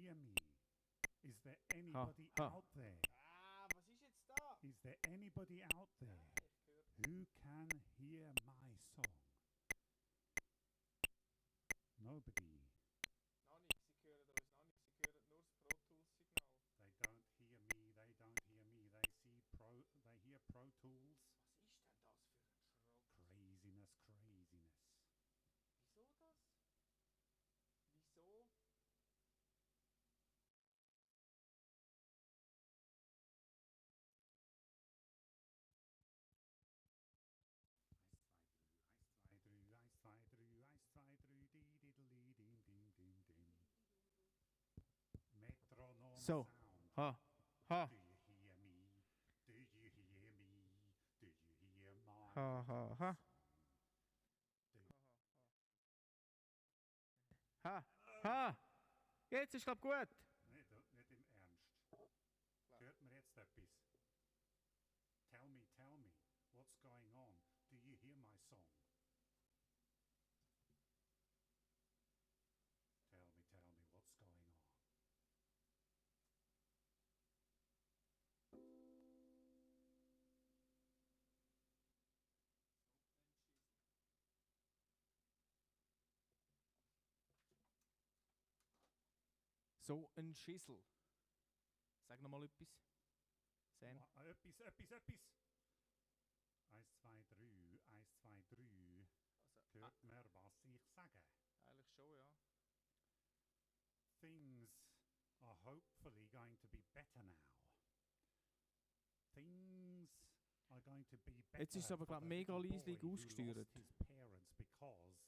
hear me? Is there Ha, anybody ha. out there? Ah, was ist jetzt da? Is there anybody out there Ich höre. who can hear my song? Nobody. Noch nicht, Sie hören uns noch nicht. Sie hören nur das Pro Tools Signal. They don't hear me. They don't hear me. They hear Pro Tools. Was ist denn das für ein Schrott? Craziness, craziness. Wieso das? Wieso? Eins, zwei, drei, eins, zwei, drei, di, diddli, dim, dim, dim, dim. Metronom So. sound. Ha, ha, Do you hear me? Do you hear me? Do you hear my ha, ha, ha. Ha, ha. Jetzt ist glaub gut. Nicht im Ernst. Klar. Hört mir jetzt etwas? Tell me, what's going on? Do you hear my song? Tell me, what's going on? So ein Schissel. Sag noch mal etwas. Sam. Etwas. 1, 2, 3, 1, 2, 3. Also, Hört mir, was ich sage? eigentlich schon, ja. Things are hopefully going to be better now. Things are going to be better. Jetzt ist es aber for glaub the mega little leislich boy who ausgesteuert. lost his parents because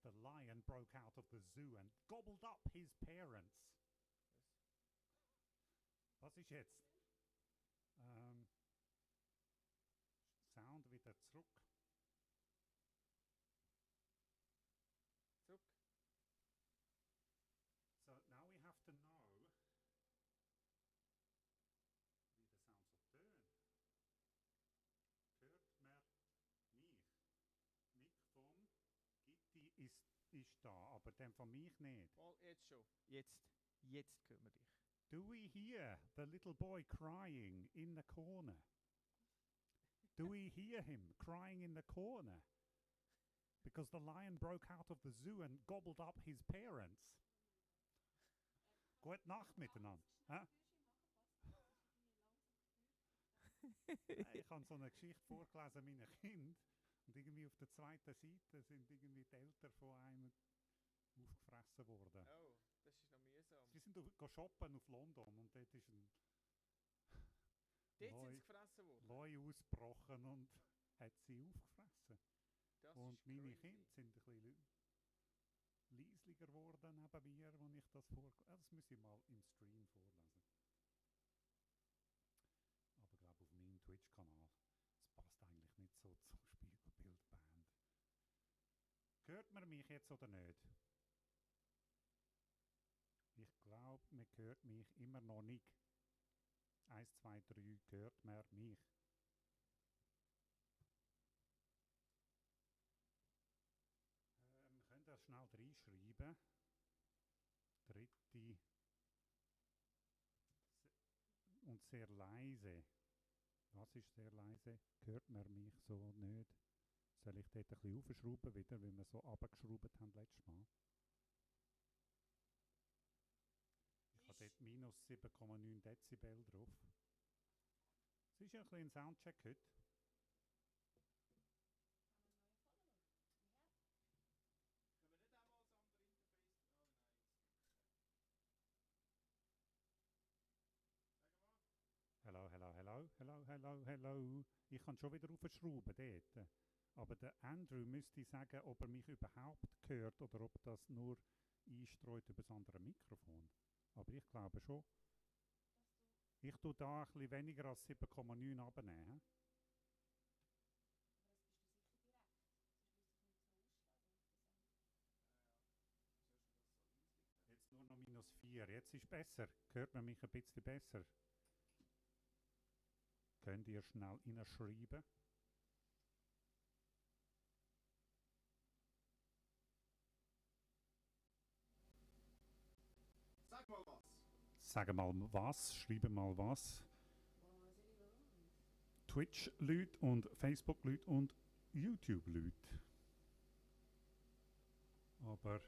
the lion broke out of the zoo and gobbled up his parents. Was ist jetzt? Sound wieder zurück. Zurück. So now we have to know wie der Sound so tönt. Hört man mich? Mick vom Gitti ist da, aber den von mich nicht. Mal jetzt schon. Jetzt hören wir dich. Do we hear the little boy crying in the corner? Do we hear him crying in the corner? Because the lion broke out of the zoo and gobbled up his parents. Gute Nacht miteinander. Hä? Ich habe so eine Geschichte vorgelesen meinen Kind und irgendwie auf der zweiten Seite sind irgendwie die Eltern von einem aufgefressen worden. Oh, das ist noch mühsam. Sie sind shoppen auf London und dort ist ein Dort sind sie gefressen worden. Leu ausgebrochen und hat sie aufgefressen. Das Und ist meine crazy. Kinder sind ein bisschen leislicher geworden neben mir, als ich das das muss ich mal im Stream vorlesen. Aber ich glaube auf meinem Twitch-Kanal. Das passt eigentlich nicht so zur Spiegelbildband. Hört man mich jetzt oder nicht? Ich glaube, man hört mich immer noch nicht. 1, 2, 3, hört man mich? Wir können das schnell reinschreiben. Dritte und sehr leise. Was ist sehr leise? Hört man mich so nicht? Soll ich dort ein bisschen aufschrauben wieder, weil wir so runtergeschraubt haben letztes Mal? Ich habe dort minus 7,9 Dezibel drauf. Es ist ja ein bisschen ein Soundcheck heute. Können wir nicht einmal das andere Interface? Oh nein. Sag mal. Hello. Ich kann schon wieder aufschrauben dort. Aber der Andrew müsste sagen, ob er mich überhaupt hört oder ob das nur einstreut über das andere Mikrofon. Aber ich glaube schon. Ich tue da ein bisschen weniger als 7,9 abnehmen. Jetzt nur noch minus 4. Jetzt ist besser. Hört man mich ein bisschen besser? Könnt ihr schnell reinschreiben? Sag mal was. Sagen mal was, schreiben mal was. Twitch-Leute und Facebook-Leute und YouTube-Leute. Aber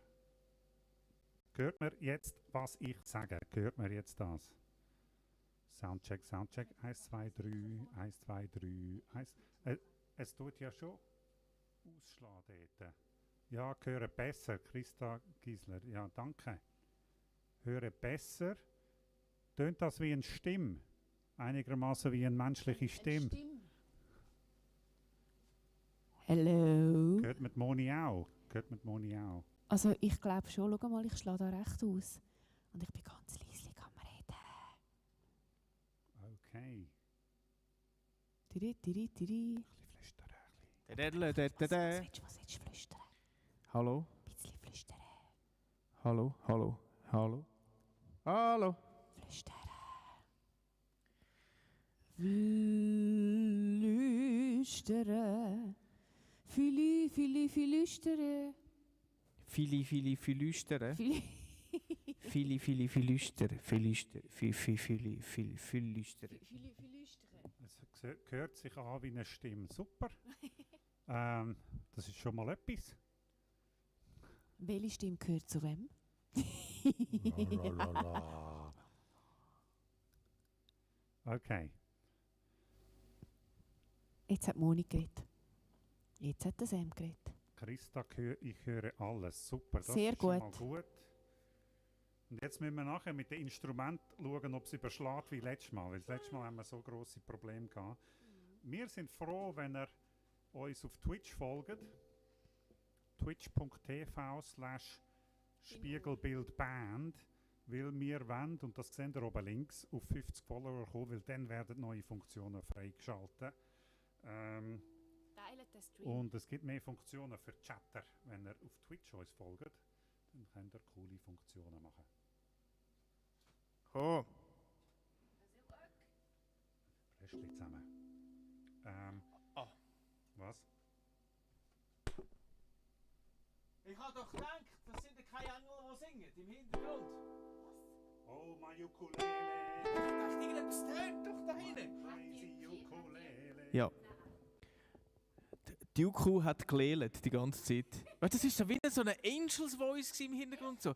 hört mir jetzt, was ich sage? Hört mir jetzt das? Soundcheck, Soundcheck, 1, 2, 3, 1, 2, 3, 1. Es tut ja schon ausschlagen dort. Ja, höre besser, Christa Gisler. Ja, danke. Höre besser. Tönt das wie eine Stimme? Einigermaßen wie eine menschliche Stimme. Hallo. Hört mit Moni auch? Hört mit Moni auch? Also ich glaube schon, schau mal, ich schlage da recht aus. Und ich bin ganz leise am Reden. Okay. Tiri, tiri, tiri. Ein bisschen flüstern. Was willst du flüstern? Hallo? Ein bisschen flüstern. Hallo? Hallo? Hallo? Hallo? Flüstern. Flüstern. Viele, viele, viele lüstern. Viele lüstern. Viele. Viele lüstern. Viele lüstern. Es hört sich an wie eine Stimme. Super. Das ist schon mal etwas. Welche Stimme gehört zu wem? Okay. Jetzt hat Moni geredet. Jetzt hat der Sam geredet. Christa, ich höre alles. Super. Das Sehr ist schon mal gut. gut. Und jetzt müssen wir nachher mit dem Instrument schauen, ob es überschlägt wie letztes Mal. Weil das letzte Mal haben wir so grosse Probleme gehabt. Wir sind froh, wenn ihr uns auf Twitch folgt. twitch.tv/Spiegelbildband. Weil wir wollen, und das seht ihr oben links, auf 50 Follower kommen, weil dann werden neue Funktionen freigeschaltet. Teilt den Stream. Und es gibt mehr Funktionen für Chatter. Wenn ihr auf Twitch uns folgt, dann könnt ihr coole Funktionen machen. Oh. Restli zusammen. Was? Ich habe doch gedacht, das sind ja keine Engel, die singen im Hintergrund. Oh, my Ukulele! Ich dachte, irgendetwas tönt doch da hinten. Crazy Ukulele! Ja. Die Uku hat gelählt die ganze Zeit. Weißt, das ist so wie so eine Angels Voice im Hintergrund. So.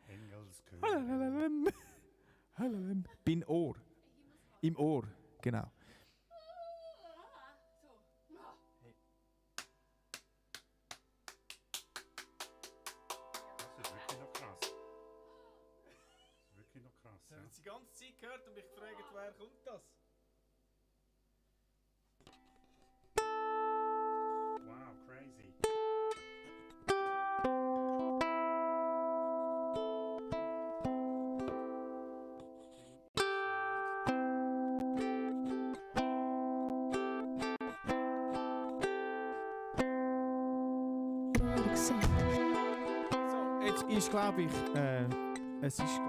Engelschör. Bin Ohr. Im Ohr, genau. Das ist wirklich noch krass. Das ist wirklich noch krass, Ich ja. habe die ganze Zeit gehört und mich gefragt, woher kommt das? Wow, crazy. So, jetzt ist, glaube ich, es ist,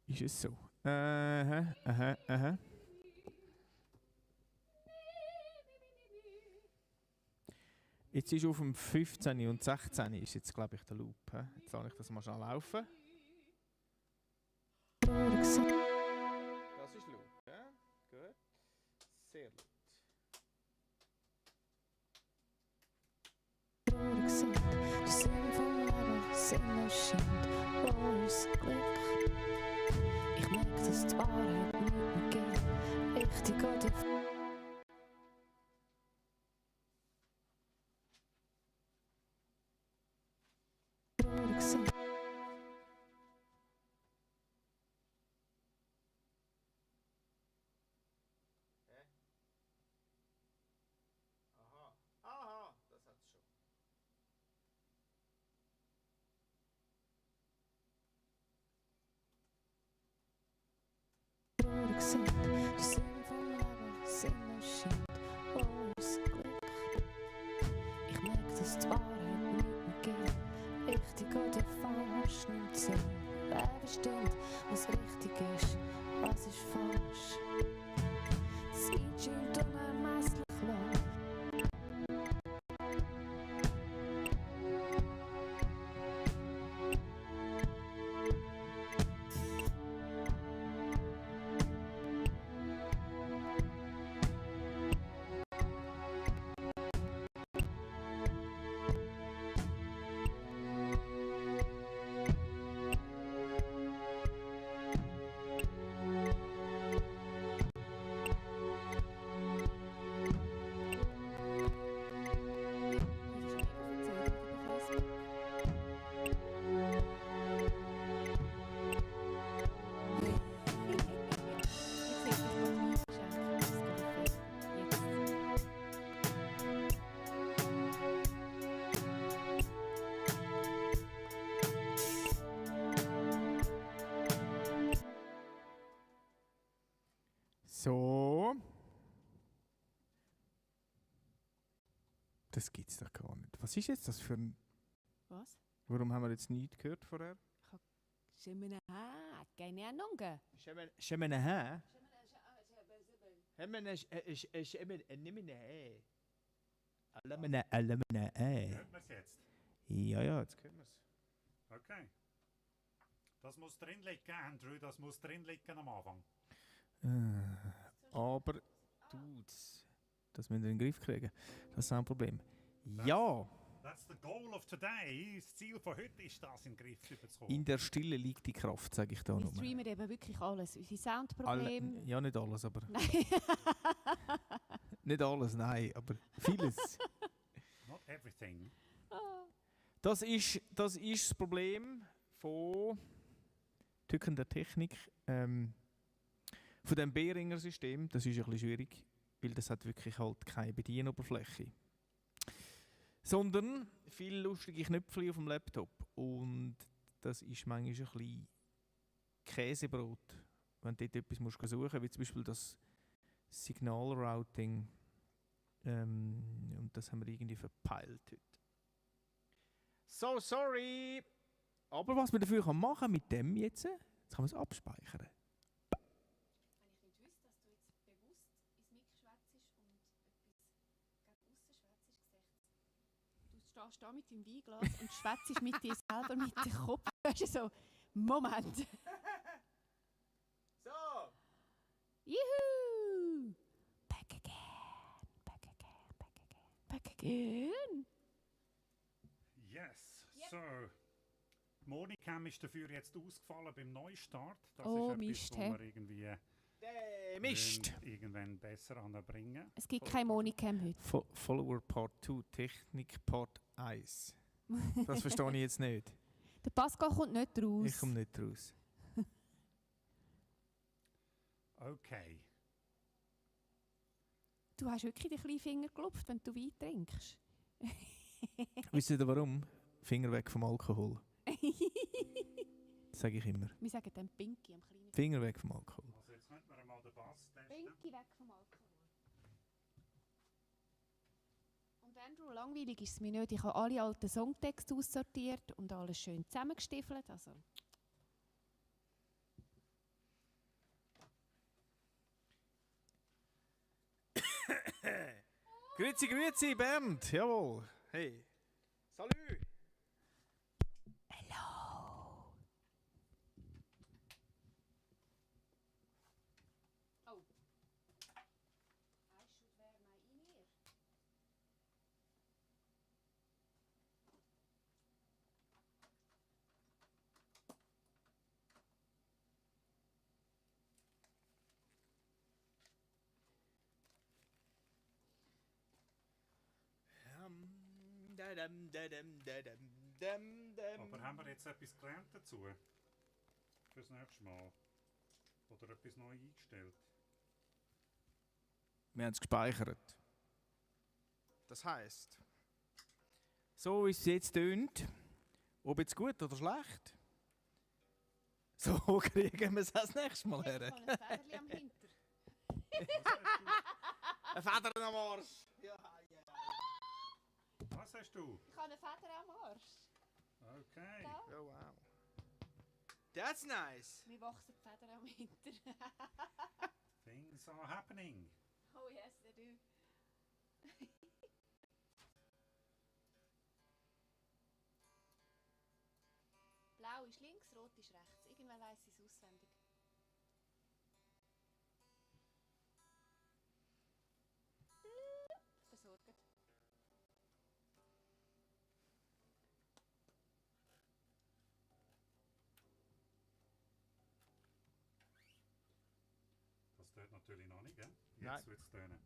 ist es so. Jetzt ist auf dem 15. und 16. ist jetzt, glaube ich, der Loop. He? Jetzt lasse ich das mal schnell laufen. Das ist Loop, ja? Gut. Sehr gut. Die Sinn vom Leben sind erscheint uns Glück. Ich merke, dass die Wahrheit nicht mehr geht. Richtig oder traurig sind. Aha, das hat's schon. Traurig sind. Die Sinn vom Leben sind erscheint uns Glück. Ich merke, dass die Wahrheit nicht mehr geht. Richtig oder falsch nimmt Sinn. Wer bestimmt, was richtig ist, was ist falsch? Zeit scheint unermesslich lang. So. Das gibt's doch gar nicht. Was ist jetzt das für ein... Was? Warum haben wir jetzt nichts gehört vorher? Keine Ahnung. Schemenehe? Hört man es jetzt? Ja, jetzt können wir es. Okay. Das muss drin liegen, Andrew, das muss drin liegen am Anfang. Aber, Dudes, das müssen wir in den Griff kriegen. Das ist ein Problem. Ja, That's the goal of today. Das Ziel von heute ist, das in den Griff zu bekommen. in der Stille liegt die Kraft, sage ich da Wir nur. streamen eben wirklich alles. Unsere Alle, Soundprobleme. ja, nicht alles, aber... Nein. Nicht alles, nein, aber vieles. Not everything. Das ist das Problem von tückender Technik, von dem Behringer-System. Das ist ein bisschen schwierig, weil das hat wirklich halt keine Bedienoberfläche. Sondern viele lustige Knöpfe auf dem Laptop. Und das ist manchmal ein bisschen Käsebrot, wenn du dort etwas musst suchen musst, wie zum Beispiel das Signal-Routing. Und das haben wir irgendwie verpeilt heute. So sorry! Aber was man dafür machen kann mit dem jetzt kann man es abspeichern. Wenn ich nicht wüsste, dass du jetzt bewusst ins Mic schwätzest und etwas gegen aussen schwätzest, du stehst da mit deinem Weinglas und schwätzest mit dir selber mit dem Kopf. Du hast so, Moment. So! Juhu! Back again, back again, back again, back again. Yes. So. Monicam ist dafür jetzt ausgefallen beim Neustart. Das Oh, ist Mist, etwas, hä? wo wir irgendwie Mist! irgendwann besser anbringen. Es gibt kein Monicam heute. Follower Part 2, Technik Part 1. Das verstehe ich jetzt nicht. Der Pascal kommt nicht raus. Ich komme nicht raus. Okay. Du hast wirklich den kleinen Finger gelupft, wenn du Wein trinkst. Wisst ihr warum? Finger weg vom Alkohol. Das sage ich immer. Wir sagen dann Pinky am kleinen Finger weg vom Alkohol. Also jetzt könnten wir mal den Bass testen. Pinky weg vom Alkohol. Und Andrew, langweilig ist es mir nicht. Ich habe alle alten Songtexte aussortiert und alles schön zusammengestiefelt. Also. Grüezi, Bernd. Jawohl. Hey. Salü. Hello. Oh. I should wear my in-ear. Aber haben wir jetzt etwas gelernt dazu? Fürs nächste Mal? Oder etwas neu eingestellt? Wir haben es gespeichert. Das heisst, so wie es jetzt tönt, ob jetzt gut oder schlecht, so kriegen wir es das nächste Mal her. Ich habe ein Federli am Hinter. Ein Feder am Arsch. Ja, ja. Was hast du? Ich habe eine Feder am Arsch. Okay. Da. Oh, wow. That's nice. Mir wachsen die Federn am Hinter. Things are happening. Oh yes, they do. Blau ist links, rot ist rechts. Irgendwann weiss ich es auswendig. Besorgt. Das tut natürlich noch nicht, gell? Nein. Jetzt wird es tönen.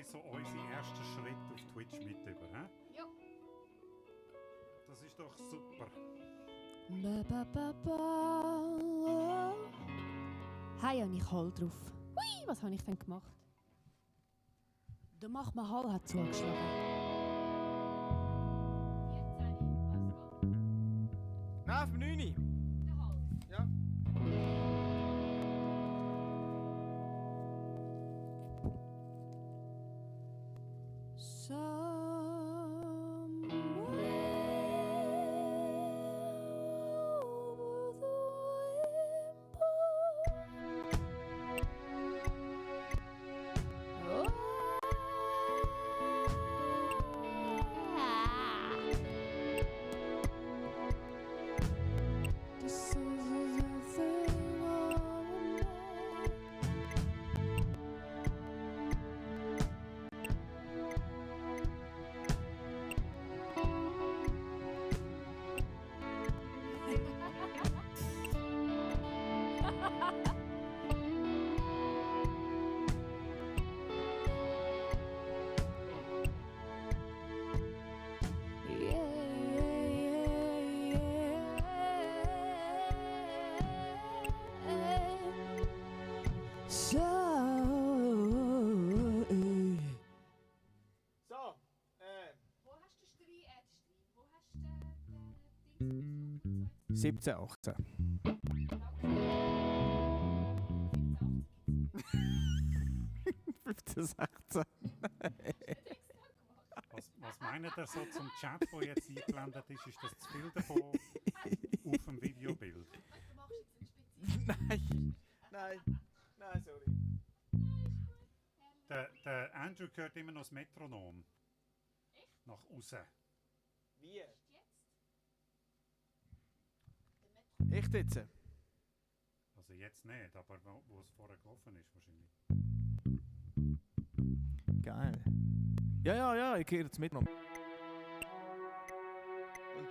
quasi so unsere ersten Schritte auf Twitch mit über, hä? Ja. Das ist doch super. Ba, ba, ba, ba. Hey, und ich hol drauf. Hui, was habe ich denn gemacht? Der Machmahal hat zugeschlagen. 14, was geht? Nein, für 9 Uhr. Der Hals. Ja. So, Wo hast du Stream? Wo hast du den Dings? 17, 18. Danke. 15, 16. Was meint ihr so zum Chat, der jetzt eingeblendet ist? Ist das zu viel davon auf dem Videobild? Du machst jetzt einen Nein. Nein. Nein, sorry. Der Andrew hört immer noch das Metronom. Echt? Nach außen. Wie? Jetzt? Echt jetzt? Also jetzt nicht, aber wo es vorher gelaufen ist wahrscheinlich. Geil. Ja, ich höre jetzt mit. Und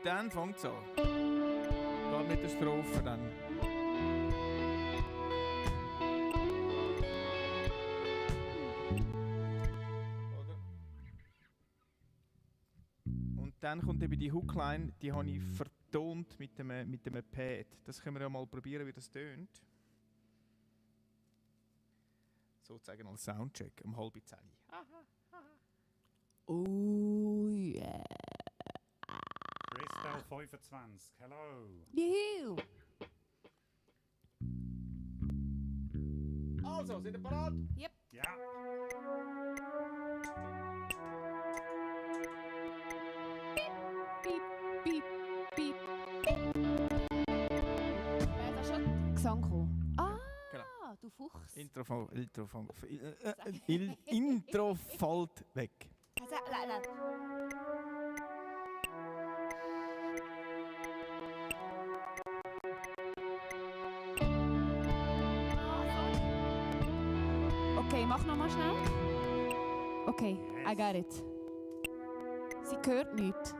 dann fängt es an. Geht mit der Strophe dann. Oder? Und dann kommt eben die Hookline, die habe ich vertont mit dem Pad. Das können wir ja mal probieren, wie das tönt. Sozusagen als Soundcheck um 9:30. Oh yeah. Crystal 25, hello. Juhu. Also, sind ihr bereit? Ja. Piep, piep, piep. Da ist schon Gesang gekommen. Ah, Genau. du Fuchs. Intro fällt weg. Also, nein. Okay, mach nochmal schnell. Okay, I got it. Sie hört nichts.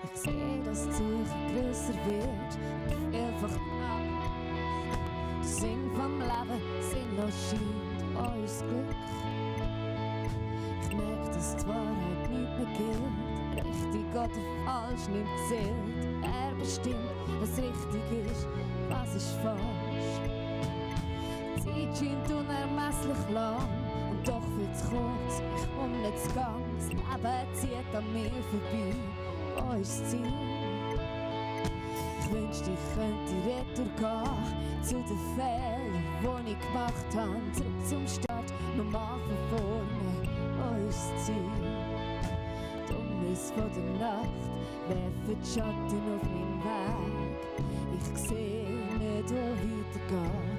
Ich sehe, dass die Suche grösser wird. Einfach der Sinn vom Leben sinnlos scheint uns Glück. Ich merke, dass die Wahrheit nicht mehr gilt. Richtig oder falsch nimmt zählt. Er bestimmt, was richtig ist, was ist falsch. Die Zeit scheint unermesslich lang und doch viel zu kurz. Ich komme nicht zu Gang, das Leben zieht an mir vorbei. Wo ist das Ziel? Ich wünschte, ich könnte retour gehen zu den Fehlern, die ich gemacht habe. Zurück zum Start, nochmal von vorne. Wo ist das Ziel? Die Dunkelnis von der Nacht werfen die Schatten auf meinen Weg. Ich sehe nicht, wo weitergehen.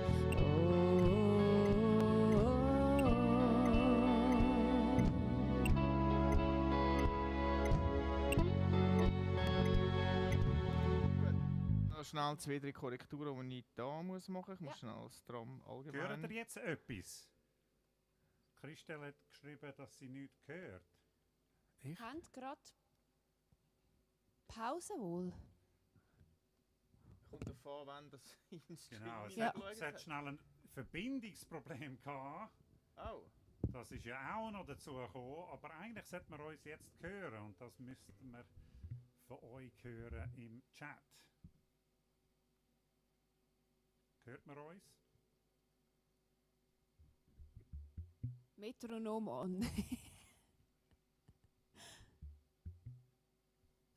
Noch schnell 2, 3 Korrekturen, die ich da muss machen. Ich muss schnell das Drum Hört allgemein. ihr jetzt etwas? Christel hat geschrieben, dass sie nichts hört. Ich? Habt gerade Pause wohl? kommt davon, wenn das Stream Genau, es Ja. hat schnell ein Verbindungsproblem gehabt. Oh. Das ist ja auch noch dazu gekommen, aber eigentlich sollten wir uns jetzt hören und das müssten wir von euch hören im Chat. Hört man uns? Metronom an.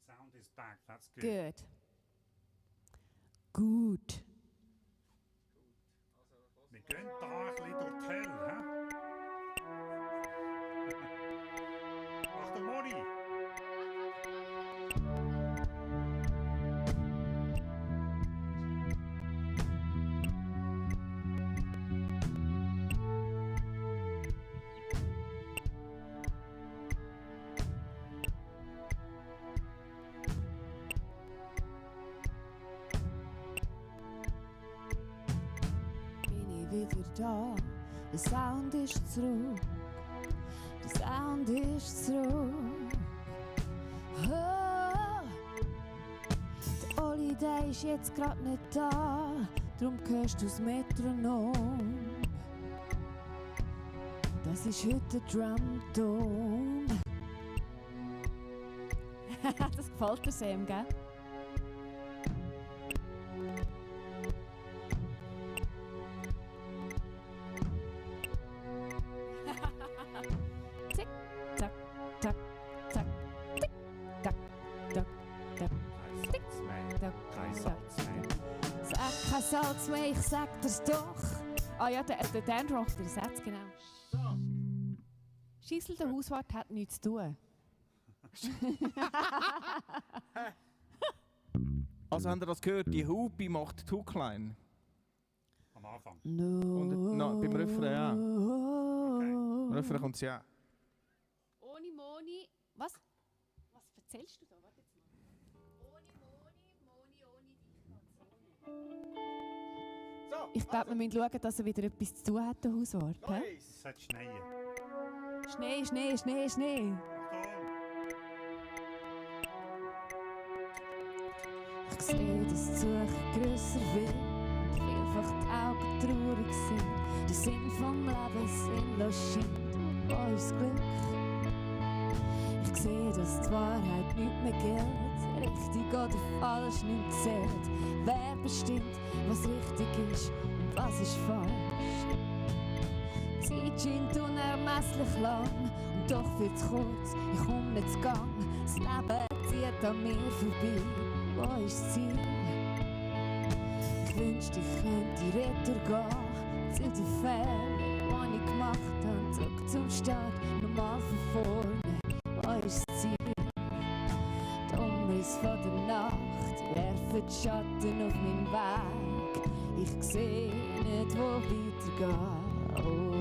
Sound is back, that's good. Gut. Gut. Wir gehen da ein bisschen durch die Hölle, hä? Achtung, Moni! Bin ich wieder da, der Sound ist zurück. Der Sound ist zurück. Oh, der Oli, der ist jetzt grad nicht da, drum hörst du das Metronom. Das ist heute der Drumton. Das gefällt dir, Sam, gell? Tick, tack, tack, tack, tick, tack, tack, tack, tick, tack, Kein tack. Salz mehr. Sag kein Salz mehr, ich sag dir's doch. Ah ja, der Dan rockt den Satz, genau. Schissel, der Hauswart hat nichts zu tun. Also habt ihr das gehört? Die Hupe macht too klein. Am Anfang. No. Und beim Refrain ja. Beim Refrain kommt sie ja. Ohne Moni. Was? Was erzählst du da? Warte jetzt mal. Ohne Moni, ohne dich. So, Ich glaube, wir müssen schauen, dass er wieder etwas zu tun hat, der Hauswart. hä? Es hat schneien. Schnee, Schnee, Schnee, Schnee. Achtung! Ich sehe, dass die Suche grösser wird und vielfach die Augen traurig sind. Der Sinn vom Leben sinnlos scheint und wo ist das Glück? Ich sehe, dass die Wahrheit nicht mehr gilt, richtig oder falsch nicht zählt. Wer bestimmt, was richtig ist und was ist falsch? Die Zeit scheint unermesslich lang und doch viel zu kurz, ich komm nicht zu Gang. Das Leben zieht an mir vorbei, wo ist das Ziel? Ich wünschte, ich könnte retour gehen zu den Fehlern, die ich gemacht habe. Zurück zum Start, nochmal von vorne, wo ist das Ziel? Die Umriss von der Nacht werfen die Schatten auf meinen Weg. Ich sehe nicht, wo weitergeht. Oh.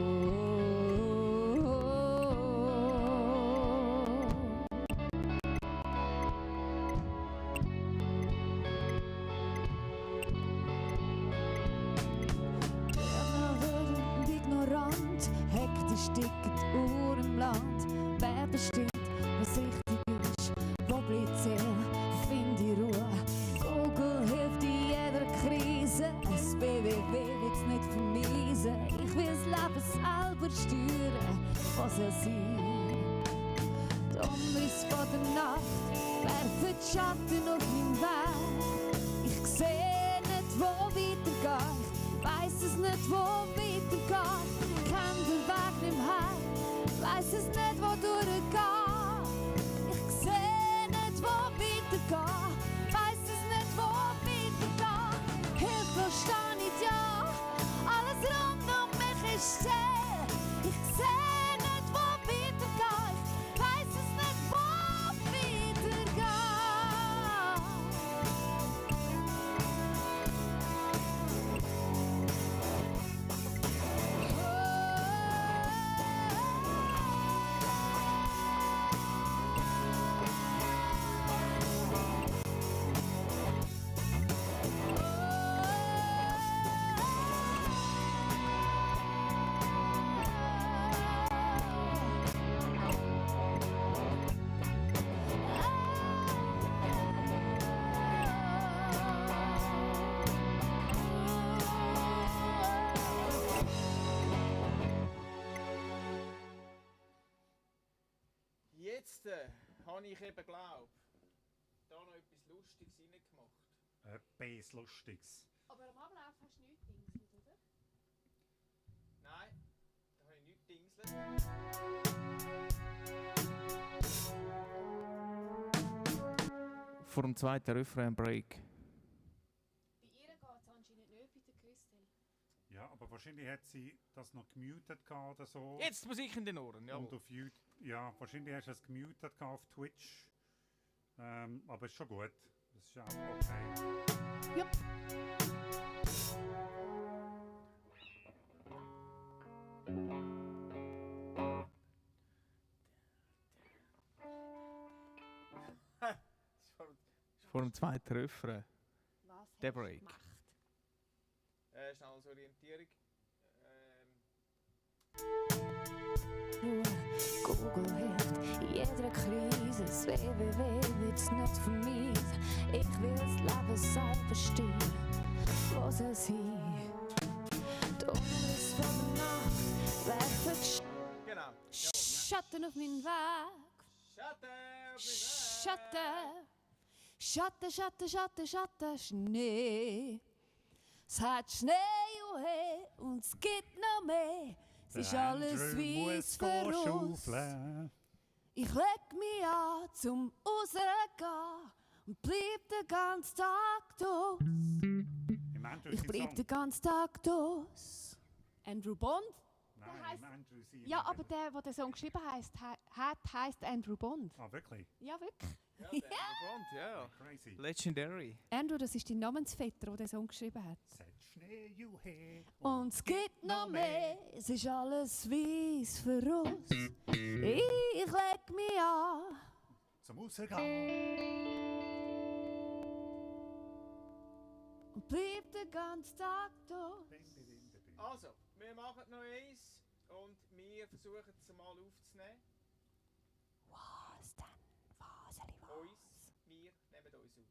Ignorant, hektisch ticken die Uhr im Land. Wer bestimmt, was richtig ist? Wo bleibt Ziel? Find die Ruhe. Google hilft in jeder Krise. Das BWW wird's nicht vermiesen. Ich will das Leben selber steuern. Was soll sein? Die Umriss von der Nacht werfen die Schatten auf meinen Weg. Ich sehe nicht, wo weitergeht. Weiss es nicht, wo weitergeht. Kenn den Weg nicht mehr. Weiss es nicht, wo durchgeht. Ich sehe nicht, wo weitergeht. Weiss es nicht, wo weitergeht. Hilflos steh ich da. Alles rund um mich ist still. Ich sehe nicht, wo weitergeht. Weiss es nicht, wo weitergeht. Oh. jetzt habe ich eben geglaubt, da noch etwas Lustiges reingemacht. Etwas Lustiges. Aber am Ablauf hast du nichts dingselt, oder? Nein, da habe ich nichts dingselt. Vor dem zweiten Refrain-Break. Bei ihr geht es anscheinend nicht bei der Christel. Ja, aber wahrscheinlich hat sie das noch gemutet gehabt oder so. Jetzt Musik in den Ohren, ja. Und auf YouTube, ja, wahrscheinlich hast du es gemutet gehabt auf Twitch. Aber ist schon gut. Das ist auch okay. Ja. Vor dem zweiten Refrain. Was Der hast du Break. gemacht? Schnell als Orientierung. Nur Google hilft in jeder Krise. Das www wird's nicht vermeiden. Ich will das Leben selber steuern. Wo soll es hin? Die Umriss von der Nacht werfen Genau. Schatten auf meinen Weg. Schatten. Schatten, Schatten, Schatten, Schatten, Schnee. Es hat Schnee und es gibt noch mehr. Es ist alles weiß für uns. Ich leg mich an zum rausgehen und bleib den ganzen Tag da. Ich bleib den ganzen Tag da. Andrew Bond? Nein, heisst- im Andrew sie. Ja, aber der den Song geschrieben heisst Andrew Bond. Ah, wirklich? Ja, wirklich. Ja, der Bond, ja. Crazy. Legendary. Andrew, das ist dein Namensvetter, der den Song geschrieben hat. Set Schnee, juhe. Und es gibt noch mehr, es ist alles weiss für uns. Ich leg mich an. Zum Rausgehen. Und bleib den ganzen Tag da. Also, wir machen noch eins und wir versuchen es mal aufzunehmen. Was denn? Was, Eli, was? Uns, wir nehmen uns auf.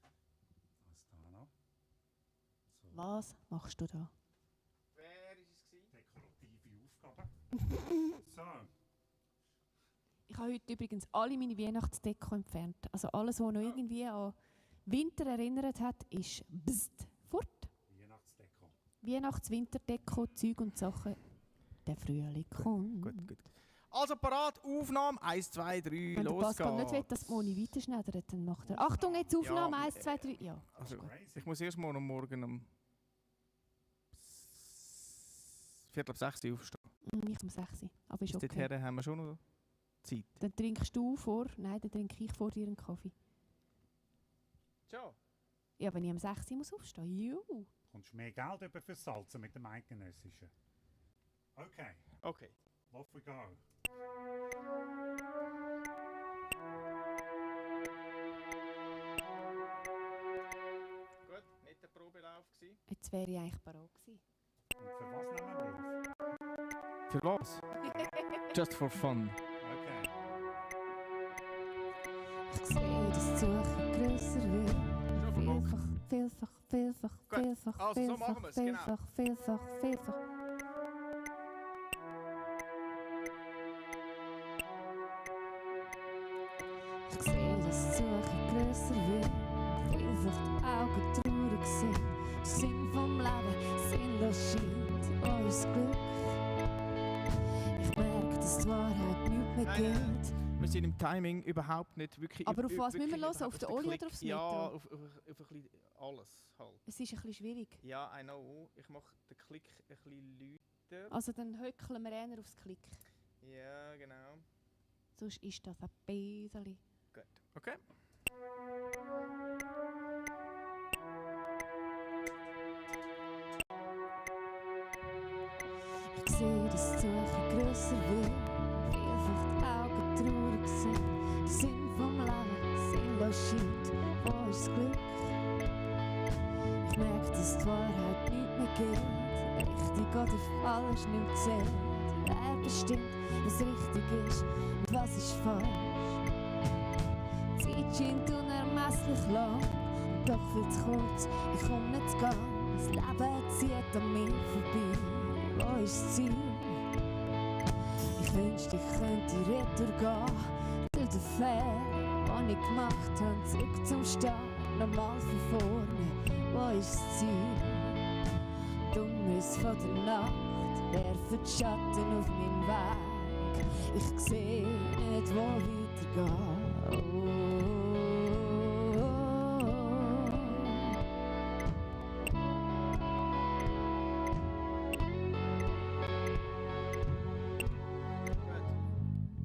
Was da noch? So, Was machst du da? Wer ist es gewesen? dekorative Aufgabe. So, Ich habe heute übrigens alle meine Weihnachtsdeko entfernt. Also alles, was noch irgendwie an Winter erinnert hat, ist bst, fort. Weihnachtsdeko. Weihnachts-Winterdeko, Zeug und Sachen. Der Frühling kommt. Gut. Also parat, Aufnahme 1, 2, 3, Wenn der los Pascal nicht will, geht's. dass Moni weiterschneidert, dann macht er. Achtung, jetzt Aufnahme 1, 2, 3. Ja. Also, Crazy. ich muss erst mal am Morgen um 5:45 aufstehen. Ich um 6 Uhr. Aber ist Bis okay. dorthin haben wir schon noch Zeit. Dann trinkst du vor. Nein, dann trinke ich vor dir einen Kaffee. Ciao. Ja, wenn ich um 6 Uhr muss aufstehen. Juhu. Kommst du mehr Geld über fürs Salzen mit dem Eidgenössischen? Okay, Okay. off we go. Gut, nicht der Probelauf gewesen. Jetzt wäre ich eigentlich parat gewesen. Und für was nehmen wir auf? Für was? Just for fun. Okay. Ich sehe, dass die Suche grösser wird. Vielfach, Gut, also so machen wir's, genau. Vielfach. Ich sehe, dass die Suche grösser wird. Vielfach die Augen traurig sind. Der Sinn vom Leben sinnlos scheint. Unser Glück. Ich merke, dass die Wahrheit nicht mehr Nein, nein. gilt. Wir sind im Timing überhaupt nicht wirklich... Aber auf was müssen wir wirklich hören? Auf den Oli oder aufs Ja, Metro? auf ein bisschen alles halt. Es ist ein bisschen schwierig. Ja, I know. Ich mache den Klick ein bisschen lauter. Also dann höckeln wir eher aufs Klick. Ja, genau. Sonst ist das ein bisschen. Gut. Okay. Ich sehe, dass die Suche grösser wird. Vielfach die Augen traurig sind. Der Sinn vom Leben sinnlos scheint. Wo ist das Glück? Ich merke, dass die Wahrheit nicht mehr gilt. Richtig oder falsch nicht zählt. Wer bestimmt, was richtig ist und was ist falsch? Die Zeit scheint unermesslich lang. Und doch viel zu kurz, ich komm nicht zu gehen. Das Leben zieht an mir vorbei. Wo ist das Ziel? Ich wünschte, ich könnte retour gehen, durch den Fehler, den ich gemacht habe, zurück zum Start, nochmal von vorne. Wo ist das Ziel? Die Umrisse von der Nacht werfen die Schatten auf meinen Weg. Ich sehe nicht, wo weitergehen.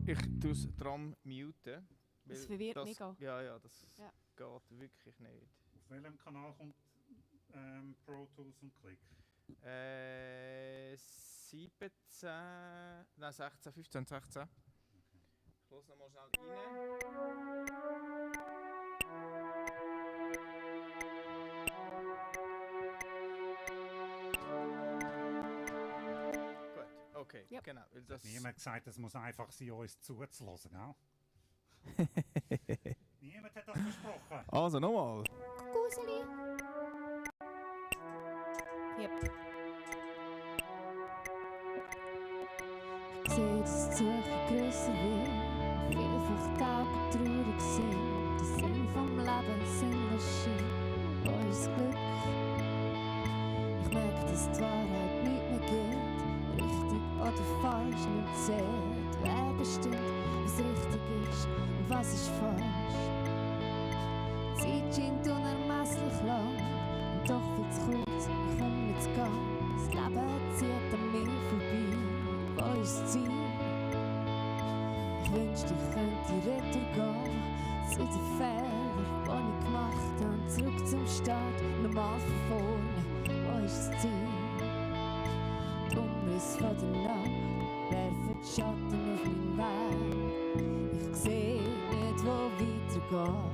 Ich tue das Tram muten. Das weil verwirrt mich auch. Ja, das Ja. geht wirklich nicht. Auf welchem Kanal kommt Pro Tools und Click? 17, nein 16, 15, 16. Ich los noch mal schnell rein. Gut, okay, Ja. genau. Weil das Niemand gesagt, es muss einfach sein, uns zuzulassen, gell? Niemand hat das versprochen. Also nochmal. Guseli. Yep. Ich sehe, dass die Suche grösser wird, vielfach die Augen traurig sind. Der Sinn vom Leben sinnlos scheint. Wo ist das Glück? Ich merke, dass die Wahrheit nicht mehr gilt. Richtig oder falsch nicht zählt. Wer bestimmt, was richtig ist und was ist falsch? Die Zeit scheint unermesslich lang und doch viel zu kurz. Ich komme nicht zu gehen. Das Leben zieht an mir vorbei. Wo ist das Ziel? Ich wünschte, ich könnte retour gehen zu den Fehlern, die ich gemacht habe. Zurück zum Start, nochmal von vorne. Wo ist das Ziel? Die Umrisse von der Nacht werfen die Schatten auf meinen Weg. Ich sehe nicht, wo weitergehen.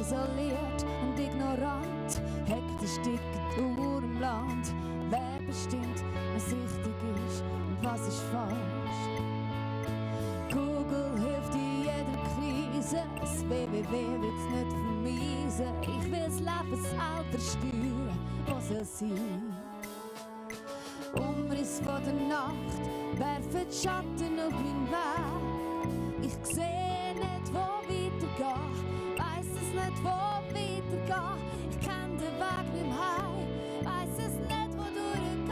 Isoliert und ignorant, hektisch dicken Uhr im Land. Wer bestimmt, was richtig ist und was ist falsch? Google hilft in jeder Krise, das www wird's nicht vermiesen. Ich will das Leben selber steuern, was soll sein? Umriss von der Nacht werfen die Schatten auf meinen Weg. Ich sehe nicht, wo weitergehen, weiss es nicht, wo weitergehen. Ich kenn den Weg nicht heim, weiss es nicht, wo durchgehen.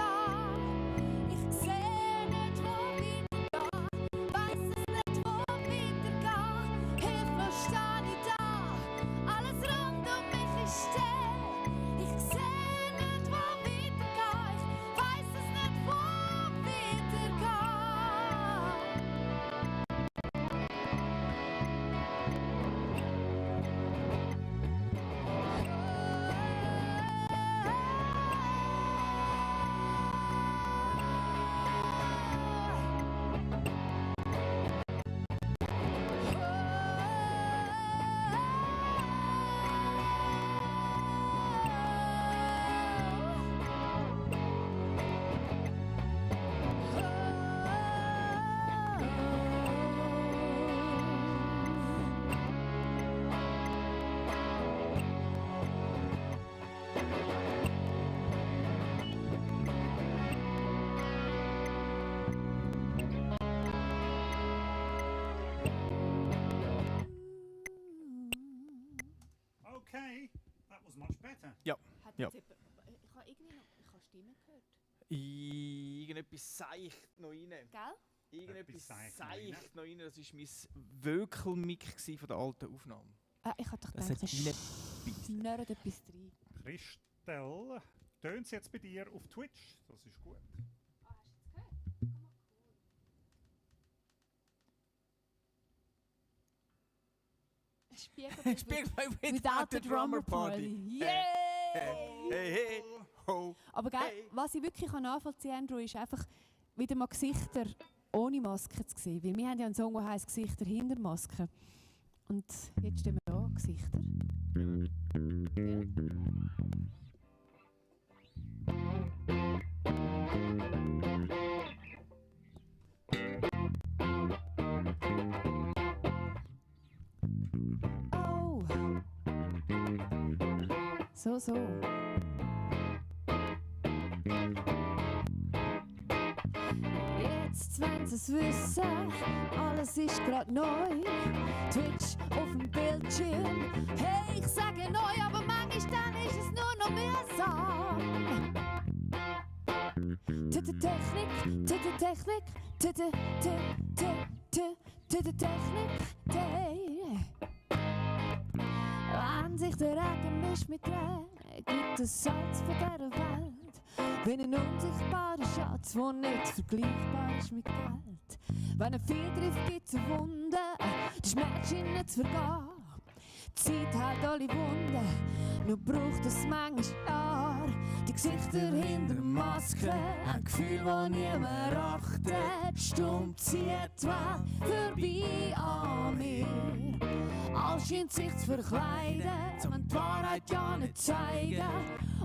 Ich sehe nicht, wo weitergehen, weiss es nicht, wo weitergehen. Hilflos steh ich da, alles rund um mich ist still. Ich sehe nicht, wo weitergehen, ich weiss es nicht, wo weitergehen. Okay, that was much better. Hat Ja. jetzt jemand, ich habe irgendwie noch, ich habe Stimmen gehört. Irgendetwas seicht noch rein. Gell? Irgendetwas seicht seicht noch rein. Das war mein Wökelmic von der alten Aufnahme. Ich habe doch Das gedacht, hat das schnurrt etwas rein. Christel, tönt es jetzt bei dir auf Twitch? Das ist gut. Ah, hast du es gehört? Komm mal, cool. Spiegel Spiegel without the drummer party. Yay! Hey, hey, ho. Aber gell, Hey. was ich wirklich nachvollziehen kann, Andrew, ist einfach wieder mal Gesichter ohne Maske zu sehen. Weil wir haben ja einen Song, der heisst «Gesichter hinter Masken». Und jetzt stehen wir da, Gesichter. Ja. So. Jetzt wollen sie es wissen, alles ist grad neu. Twitch auf dem Bildschirm, hey, ich sage neu, aber manchmal dann ist es nur noch mühsam. Technik, Technik, wenn sich der Regen mischt mit Regen, gibt es Salz von dieser Welt. Wie ein unsichtbarer Schatz, der nicht vergleichbar ist mit Geld. Wenn ein Viehgriff gibt zur Wunde, die Schmerzen nicht zu vergehen. Die Zeit heilt alle Wunden, nur braucht es manchmal Jahre. Die Gesichter hinter Masken, ein Gefühl, das niemand achtet. Stumm zieht die Welt vorbei an mir. Alles scheint sich zu verkleiden, wenn die Wahrheit ja nicht zeigen.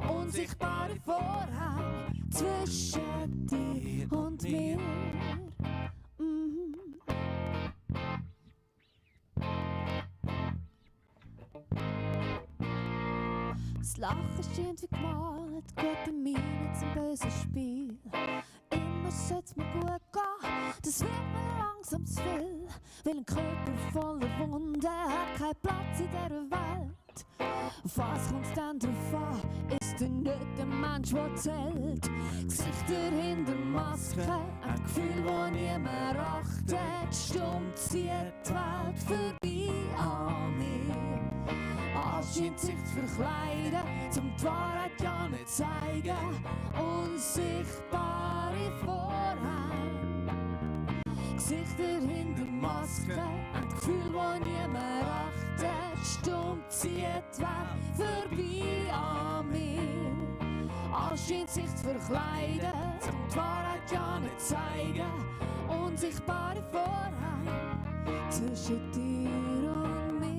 Unsichtbare Vorhänge zwischen dir und mir. Das Lachen scheint wie gemalt, gute Miene zum bösen Spiel. Immer soll's mir gut gehen, das wird mir langsam zu viel. Weil ein Körper voller Wunden hat keinen Platz in dieser Welt. Auf was kommt's denn drauf an, ist er nicht der Mensch, der zählt. Gesichter hinter Masken, ein Gefühl, das niemand achtet. Stumm zieht die Welt vorbei an mir. Alles scheint sich zu verkleiden, zum die Wahrheit ja nicht zeigen. Unsichtbare Vorhänge, Gesichter hinter Masken, ein Gefühl, das niemand achtet. Stumm zieht die Welt vorbei an mir. Alles scheint sich zu verkleiden, zum die Wahrheit ja nicht zeigen. Unsichtbare Vorhänge zwischen dir und mir.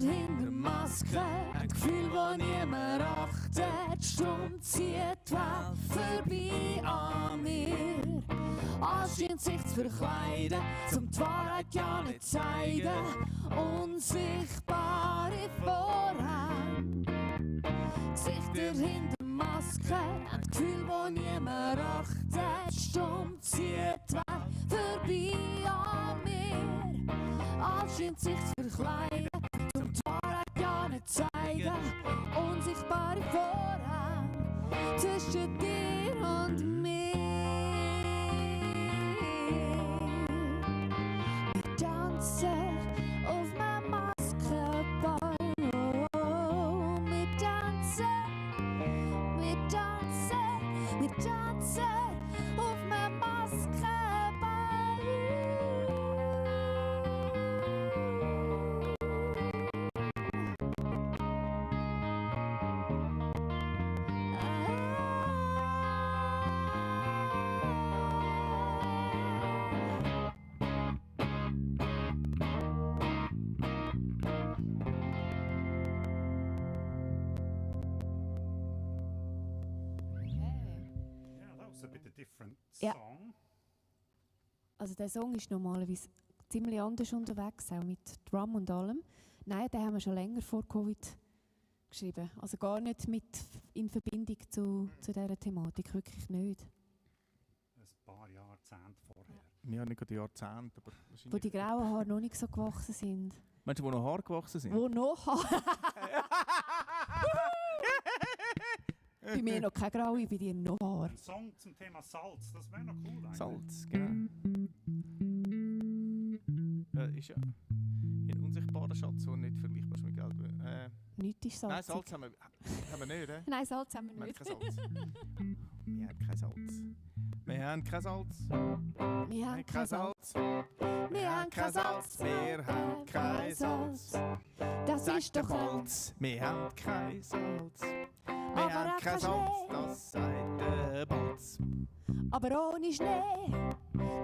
Hinter Masken, ein Gefühl, das niemand achtet. Stumm zieht die Welt vorbei an mir. Alles scheint sich zu verkleiden, zum die Wahrheit ja nicht zeigen. Unsichtbare Vorhänge, Gesichter hinter Masken, ein Gefühl, das niemand achtet. Stumm zieht die Welt vorbei an mir. Alles scheint sich zu verkleiden, zum die Wahrheit ja nicht zeigen. Unsichtbare Vorhänge zwischen dir und mir. Wir tanzen auf meinem Maskenball. Oh, wir tanzen auf meinem Maskenball. A bit a different Ja. song. Also der Song ist normalerweise ziemlich anders unterwegs, auch mit Drum und allem. Nein, den haben wir schon länger vor Covid geschrieben. Also gar nicht mit in Verbindung zu dieser Thematik, wirklich nicht. Ein paar Jahrzehnte vorher. Ja, nicht gerade Jahrzehnte, aber Wo die grauen Haare noch nicht so gewachsen sind. Meinst du, wo noch Haare gewachsen sind? Wo noch Haare? Bei mir noch keine graue, bei dir noch Haare. Ein Song zum Thema Salz, das wäre noch cool eigentlich. Salz, genau. Ist ja ein unsichtbarer Schatz, der nicht vergleichbar ist mit Geld. Nichts ist salzig. Nein, Salz haben wir nicht, oder? Nein, Salz haben wir Wir haben nicht. kein Salz. Wir haben kein Salz. Wir haben kein Salz. Wir haben kein Salz. Wir haben kein Salz. Wir haben kein Salz. Das Sagt ist der doch ein... Bolz. Wir haben kein Salz. Wir Aber haben auch kein kein Salz. Schnee. Das sagt der Bolz. Aber ohne Schnee,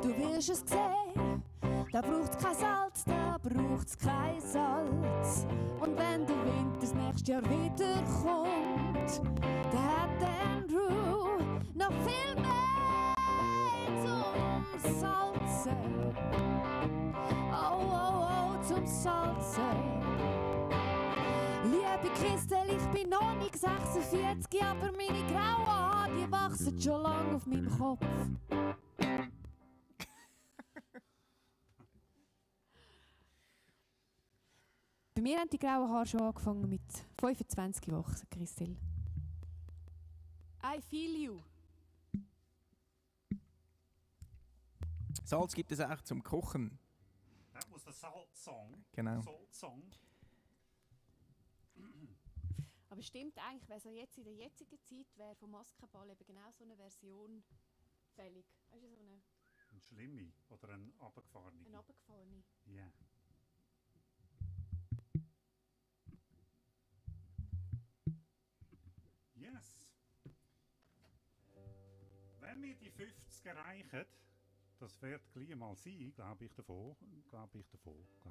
du wirst es sehen. Da braucht's kein Salz, da braucht's kein Salz. Und wenn der Winter das nächste Jahr wieder kommt, dann hat der Andrew noch noch viel mehr zum Salzen. Oh, oh, oh, zum Salzen. Liebe Christel, ich bin noch nicht 46, aber meine grauen Haare, die wachsen schon lange auf meinem Kopf. Bei mir haben die grauen Haare schon angefangen mit 25 Wochen, Christel. I feel you. Salz gibt es auch zum Kochen. That was the Salt Song. Genau. Salt Song. Aber stimmt eigentlich, wäre so jetzt in der jetzigen Zeit wäre vom Maskenball eben genau so eine Version fällig. Weißt du, so eine Schlimme oder eine abgefahrene. abgefahrene. Ja. Yes. Wenn wir die 50 erreichen, das wird gleich mal sein, glaube ich davon. Glaube ich davon? Ich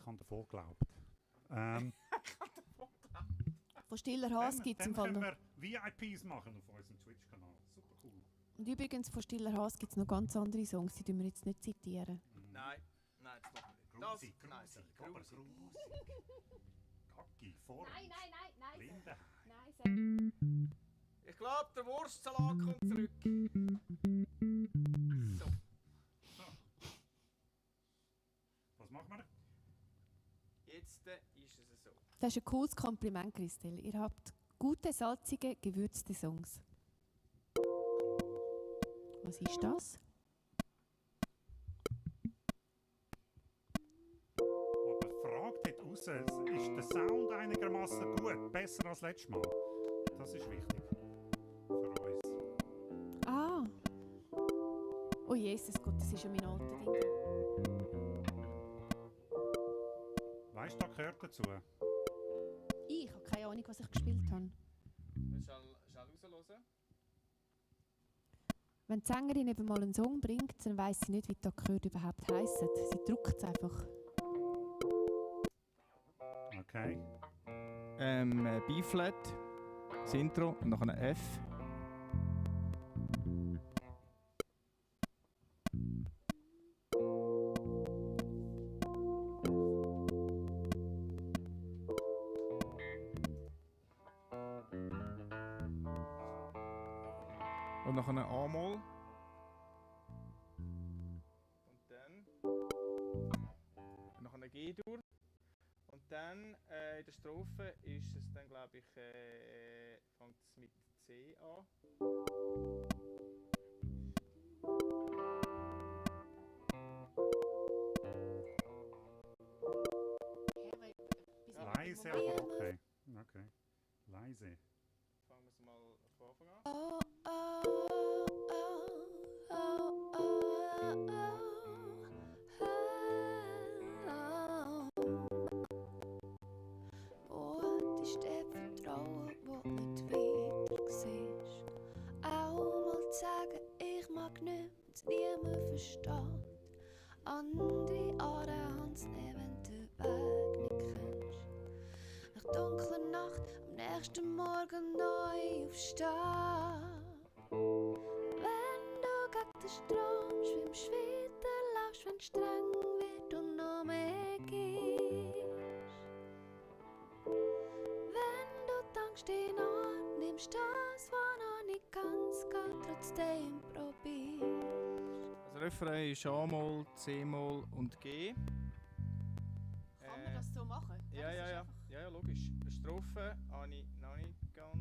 habe davon geglaubt. Von Stiller Haas gibt es im Fall Dann noch. können wir VIPs machen auf unserem Twitch-Kanal. Super cool. Und übrigens von Stiller Haas gibt es noch ganz andere Songs, die wir jetzt nicht zitieren. Nein, das machen wir nicht. Grusig, Nein, grusig. Gacki, Form, nein. Lindenheim. Nein, Ich glaube, der Wurstsalat kommt zurück. So. Was machen wir? Jetzt ist es so. das ist ein cooles Kompliment, Christel. Ihr habt gute, salzige, gewürzte Songs. Was ist das? Aber die Frage dort raus, ist der Sound einigermaßen gut? Besser als letztes Mal? Das ist wichtig. Für uns. Ah. Oh Jesus Gott, das ist ja mein alter Ding. Weißt du, da gehört dazu? Ich habe keine Ahnung, was ich gespielt habe. Schnell raushören. Wenn die Sängerin eben mal einen Song bringt, dann weiss sie nicht, wie das gehört überhaupt heisst. Sie drückt es einfach. Okay. B-Flat, das Intro und noch eine F. Und noch eine A-Moll. Und dann noch eine G-Dur. Und dann in der Strophe ist es dann, glaube ich, fängt es mit C an. Leise, aber okay. Okay. Leise. Fangen wir es mal von Anfang an. Oh, oh, oh, oh, oh, oh, oh. Ist der Vertrauen, wo du nicht wieder siehst. Auch mal zu sagen, ich mag nichts, niemand versteht. Andere Ohren haben's nicht, wenn du den Weg nicht kennst. Nach dunkler Nacht, am nächsten Morgen neu aufstehen. Wenn du gegen den Strom schwimmst, weiter laufst, wenn es streng wird und noch mehr gibst. Wenn du dankst in Ort, nimmst das, was noch nicht ganz geht, trotzdem probierst. Das Refrain ist A-Moll, C-Moll und G. Kann man das so machen? Ja, Das ja, ist ja. einfach- Ja, ja, logisch. Eine Strophe habe ich noch nicht ganz.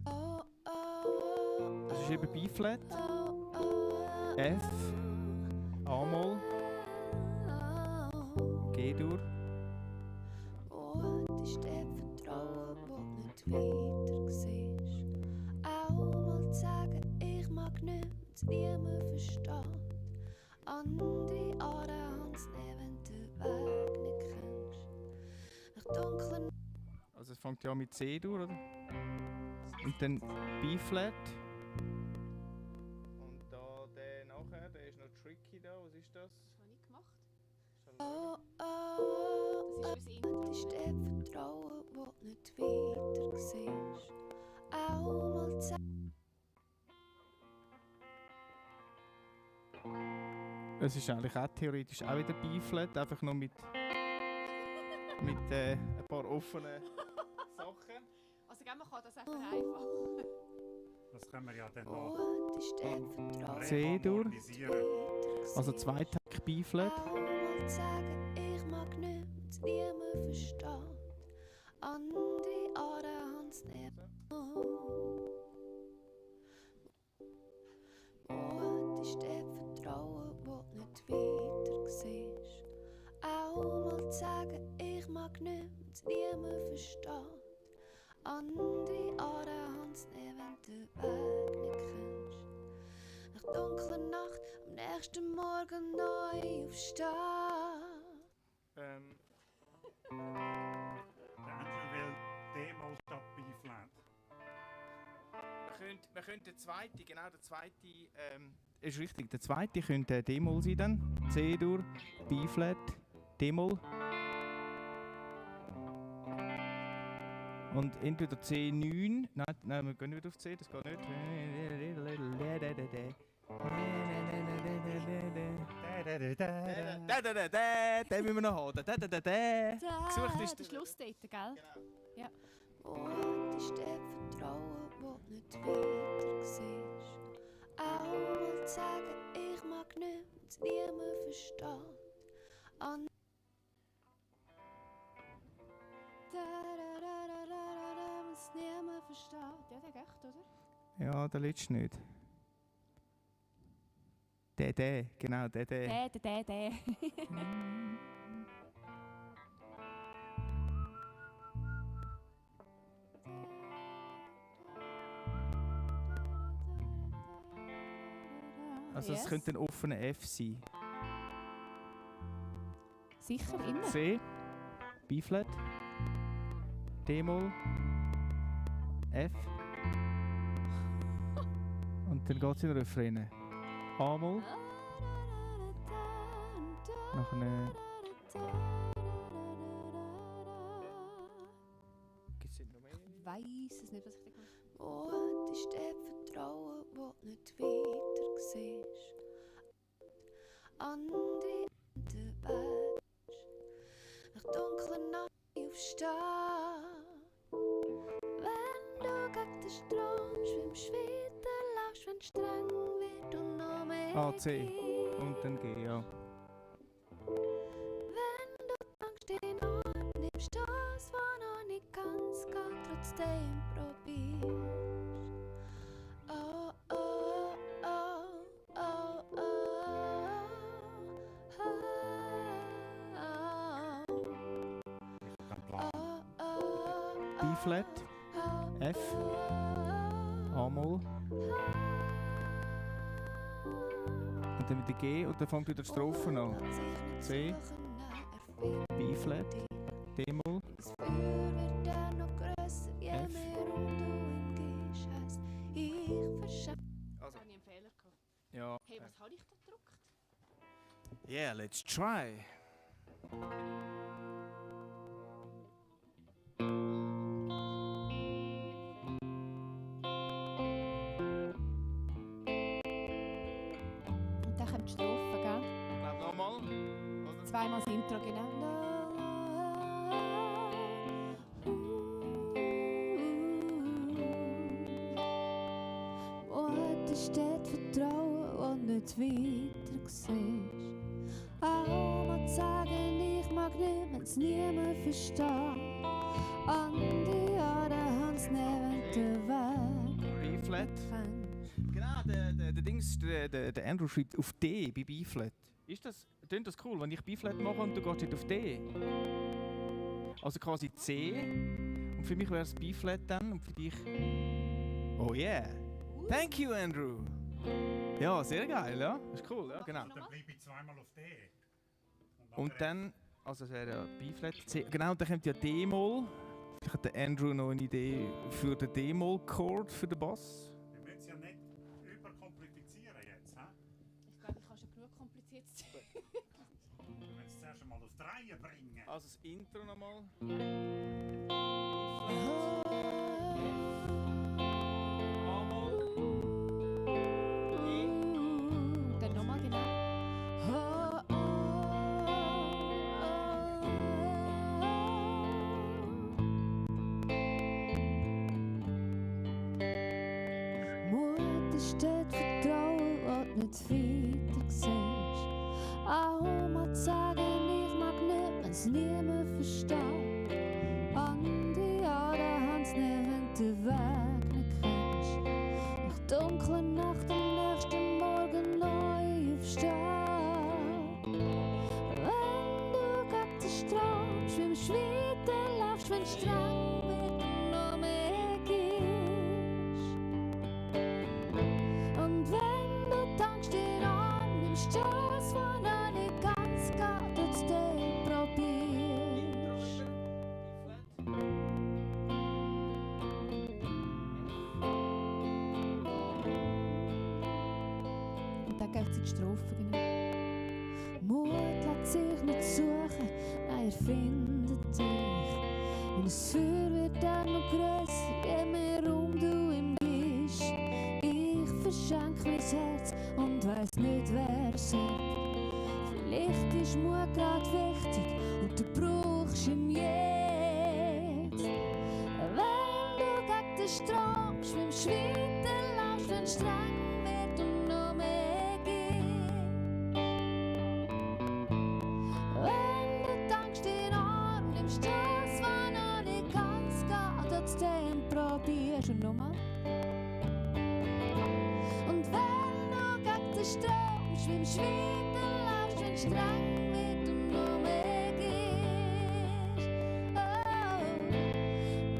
Oh, oh, Das ist eben B-Flat, oh, oh, F, A-Moll, G-Dur. oh, ist der Vertrauen, wo du nicht weiter siehst. Auch mal zu sagen, ich mag nichts, niemand versteht. Andere Ohren haben's nicht, wenn du den Weg nicht kennst. Nach dunklen Also es fängt ja mit C-Dur, oder? Und dann B-Flat. Und da der nachher, der ist noch tricky da. Was ist das? Das habe ich gemacht. Oh, oh, Das ist wie das Intro. das ist der Vertrauen, wo du nicht weiter siehst. Auch mal zu Es ist eigentlich auch theoretisch auch wieder B-Flat, einfach nur mit ein paar offenen Sachen. Also man kann das echt vereinfachen. Das können wir ja dann noch Mut ist der Vertrauen. C-Dur. organisieren. Also Zweitakt B-Flat. Auch mal sagen, ich mag nichts, niemand versteht. Andere Ohren haben's nicht. Mut ist der Vertrauen, wo du nicht weiter siehst. Auch mal sagen, ich mag nichts, niemand versteht. Andere Ohren haben's nicht, wenn du den Weg nicht kennst. Nach dunkler Nacht am nächsten Morgen neu aufstehen. Der Andrew will D-Moll statt B-Flat. Man könnte der zweite, der zweite, ist richtig, der zweite könnte D-Moll sein dann. C-Dur, B-Flat, D-Moll. Und entweder C9, nein, wir gehen nicht auf C, das geht nicht. Den müssen wir noch haben. Gesucht ist der Schluss dort, gell? Ja. Mut ist der Vertrauen, wo du nicht weiter siehst. Auch mal sagen, ich mag nichts, niemand versteht. Was niemand versteht. Ja, der geht, oder? Ja, der letzte nicht. Der, genau, der. Der. Also es Yes. könnte ein offener F sein. Sicher, immer. C, B-Flat, D-Moll, F. Und dann geht es in den Refrain. A-Moll, nachher gibt's noch mehr? Ich weiss es nicht, was ich da gemacht Mut ist der Vertrauen, wo du nicht weiter siehst. Andere den Weg. Nach dunkler Nacht aufstehen. Wenn du gegen den Strom schwimmst, weiter laufst, wenn es streng wird und noch mehr A, C. geht. Und dann G, ja. Wenn du Angst in den Arm nimmst, das, was noch nicht ganz geht, trotzdem probierst. Oh, oh, oh, oh, oh, B-Flat, F, A-Moll. Und dann wieder G und dann fängt wieder die Strophe an. C, B-Flat, D-Moll, Das Feuer wird dann noch grösser, je F. mehr um du ihm gehst, heisst, ich verschenke. Also, habe. Ich einen Fehler gehabt. ja. Hey, was habe ich da gedruckt? Yeah, let's try. Und dann kommt die Strophe, gell? Ich glaube nochmal. Oder? Zweimal das Intro, genau. Mut ist das Vertrauen, und nicht weiter siehst. Auch mal zu sagen, ich mag nicht, wenn's niemand versteht. Andere Ohren haben's nicht, wenn du Weg B-Flat. kennst. Genau, der Dings, der Andrew schreibt auf D bei B-Flat. Tönt das cool, wenn ich B-Flat mache und du gehst nicht auf D? Also quasi C. Und für mich wäre es B-Flat dann und für dich... Oh yeah! Thank you, Andrew! Ja, sehr geil, ja? Das ist cool, ja, genau. Dann bleibe ich zweimal auf D. Und dann, also es wäre ja B-Flat, C. Genau, und dann kommt ja D-Moll. Vielleicht hat der Andrew noch eine Idee für den D-Moll-Chord für den Bass. Wir müssen es ja nicht überkomplizieren jetzt. He? Ich glaube, ich habe schon genug kompliziertes Zeug. Wir müssen es zuerst einmal auf die Reihe bringen. Also das Intro nochmal. Dann nochmal genau. nicht weiter siehst. Auch mal zu sagen, ich mag nicht, wenn's niemand versteht. Andere Jahre haben's nicht, wenn du den Weg nicht kennst. Nach dunkler Nacht am nächsten Morgen neu aufstehen. Wenn du gegen den Strom schwimmst, weiterlaufst, wenn streng wird und noch mehr gibst. Und wenn du tankst dir an, nimmst du das, was noch nicht ganz geht, trotzdem probierst. Und dann geht es in die Strophe, genau. Mut lässt sich nicht suchen, nein, er findet dich. Und das Feuer wird dann noch grösser, je mehr Raum du ihm gibst. Ich verschenke mein Herz und weiss nicht, wer es hat. Vielleicht ist Mut grad wichtig und du brauchst ihn jetzt. Wenn du gegen den Strom schwimmst, weiterlaufst, wenn es streng wird und noch mehr gibt. Wenn du tankst den Arm, nimmst das, was noch nicht ganz geht, trotzdem probierst und nochmal. Und wenn du gegen den Strom schwimmst, weiterlaufst, wenn es streng wird und noch mehr gibst.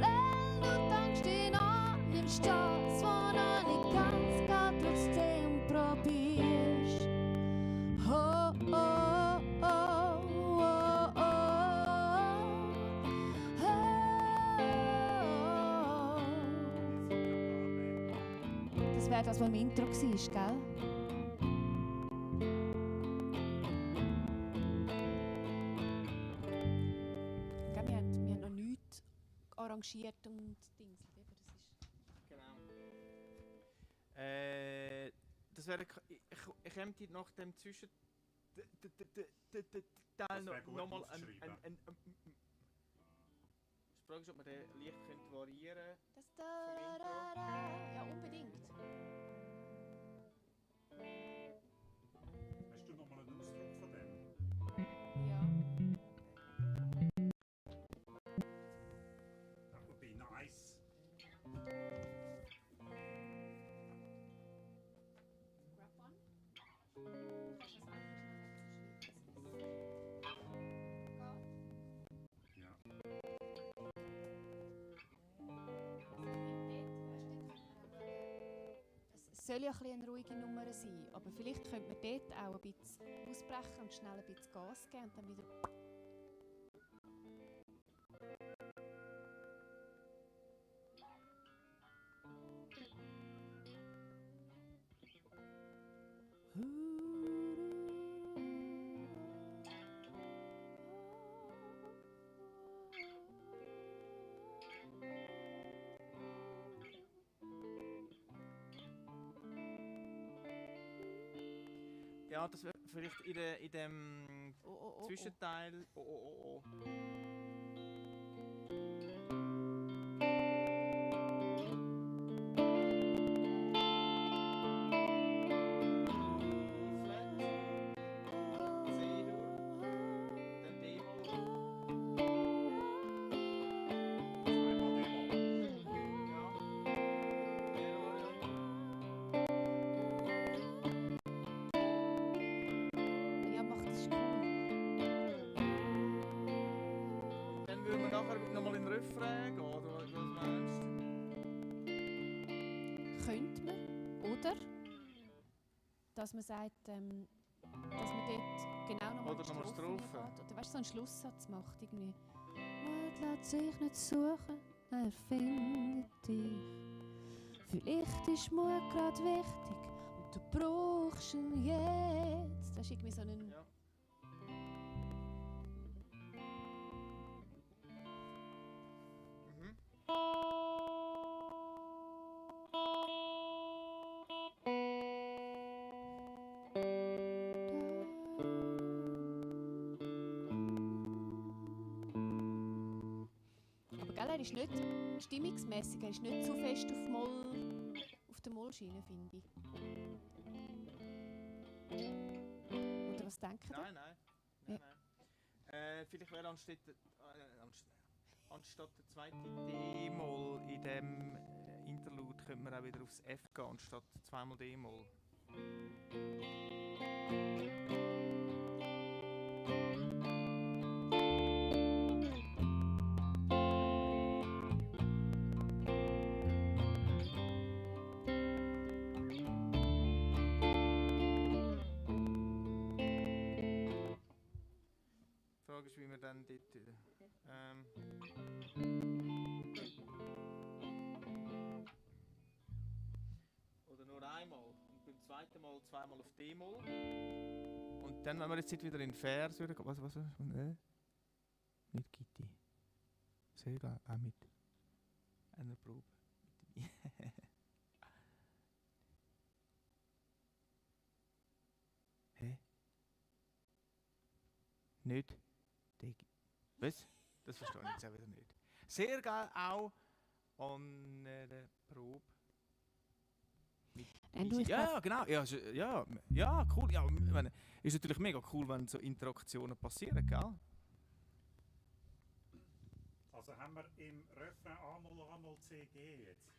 Oh, wenn du tankst den Arm, nimmst das, was noch nicht ganz geht, trotzdem probierst. Oh, oh, oh, oh, oh. Das wäre das, was im Intro war, gell? Gell, wir haben noch nichts arrangiert und Dings. Genau. Das wäre, ich käme nach dem Zwischen Teil Das wär gut nochmal aufzuschreiben. Die Frage ist, ob man den leicht könnte variieren Das da, ja, unbedingt. Hast du nochmal einen Ausdruck von dem? Ja. Das would be nice. Grab one. Kannst du das eigentlich Ja. Es soll ja ein bisschen eine ruhige Nummer sein, aber vielleicht könnte man dort auch ein bisschen ausbrechen und schnell ein bisschen Gas geben und dann wieder... Ja, das wäre vielleicht in dem Oh. Zwischenteil. Oh. Ja, mach das, ist cool. Dann würden wir nachher nochmal in den Refrain gehen, oder was meinst du? Könnte man, oder? Dass man sagt, dass man dort genau nochmal Oder nochmal Strophe. geht. Oder weißt du, so einen Schlusssatz macht irgendwie. Mut lässt sich nicht suchen, er findet dich. Vielleicht ist Mut gerade wichtig und du brauchst ihn jetzt. Das ist irgendwie so ein... Ja. Mhm. Aber gell, er ist nicht stimmungsmässig, er ist nicht zu fest auf der Mollschiene, finde ich. denken ihr? Nein. Vielleicht wäre anstatt der zweite D-Moll in dem Interlude könnte man auch wieder aufs F gehen, anstatt zweimal D-Moll. Die Frage ist, wie wir dann dort... oder nur einmal. Und beim zweiten Mal zweimal auf D-Moll. Und dann, wenn wir jetzt wieder in Vers würden... Was? Nicht Gitti. Sehr geil, auch mit einer Probe. Hä? Nicht? Was? Das verstehe ich jetzt auch wieder nicht. Sehr geil auch an der Probe. Ja, genau. Ja, cool. Ja, ich meine, ist natürlich mega cool, wenn so Interaktionen passieren, gell? Also haben wir im Refrain A-Moll C-G jetzt.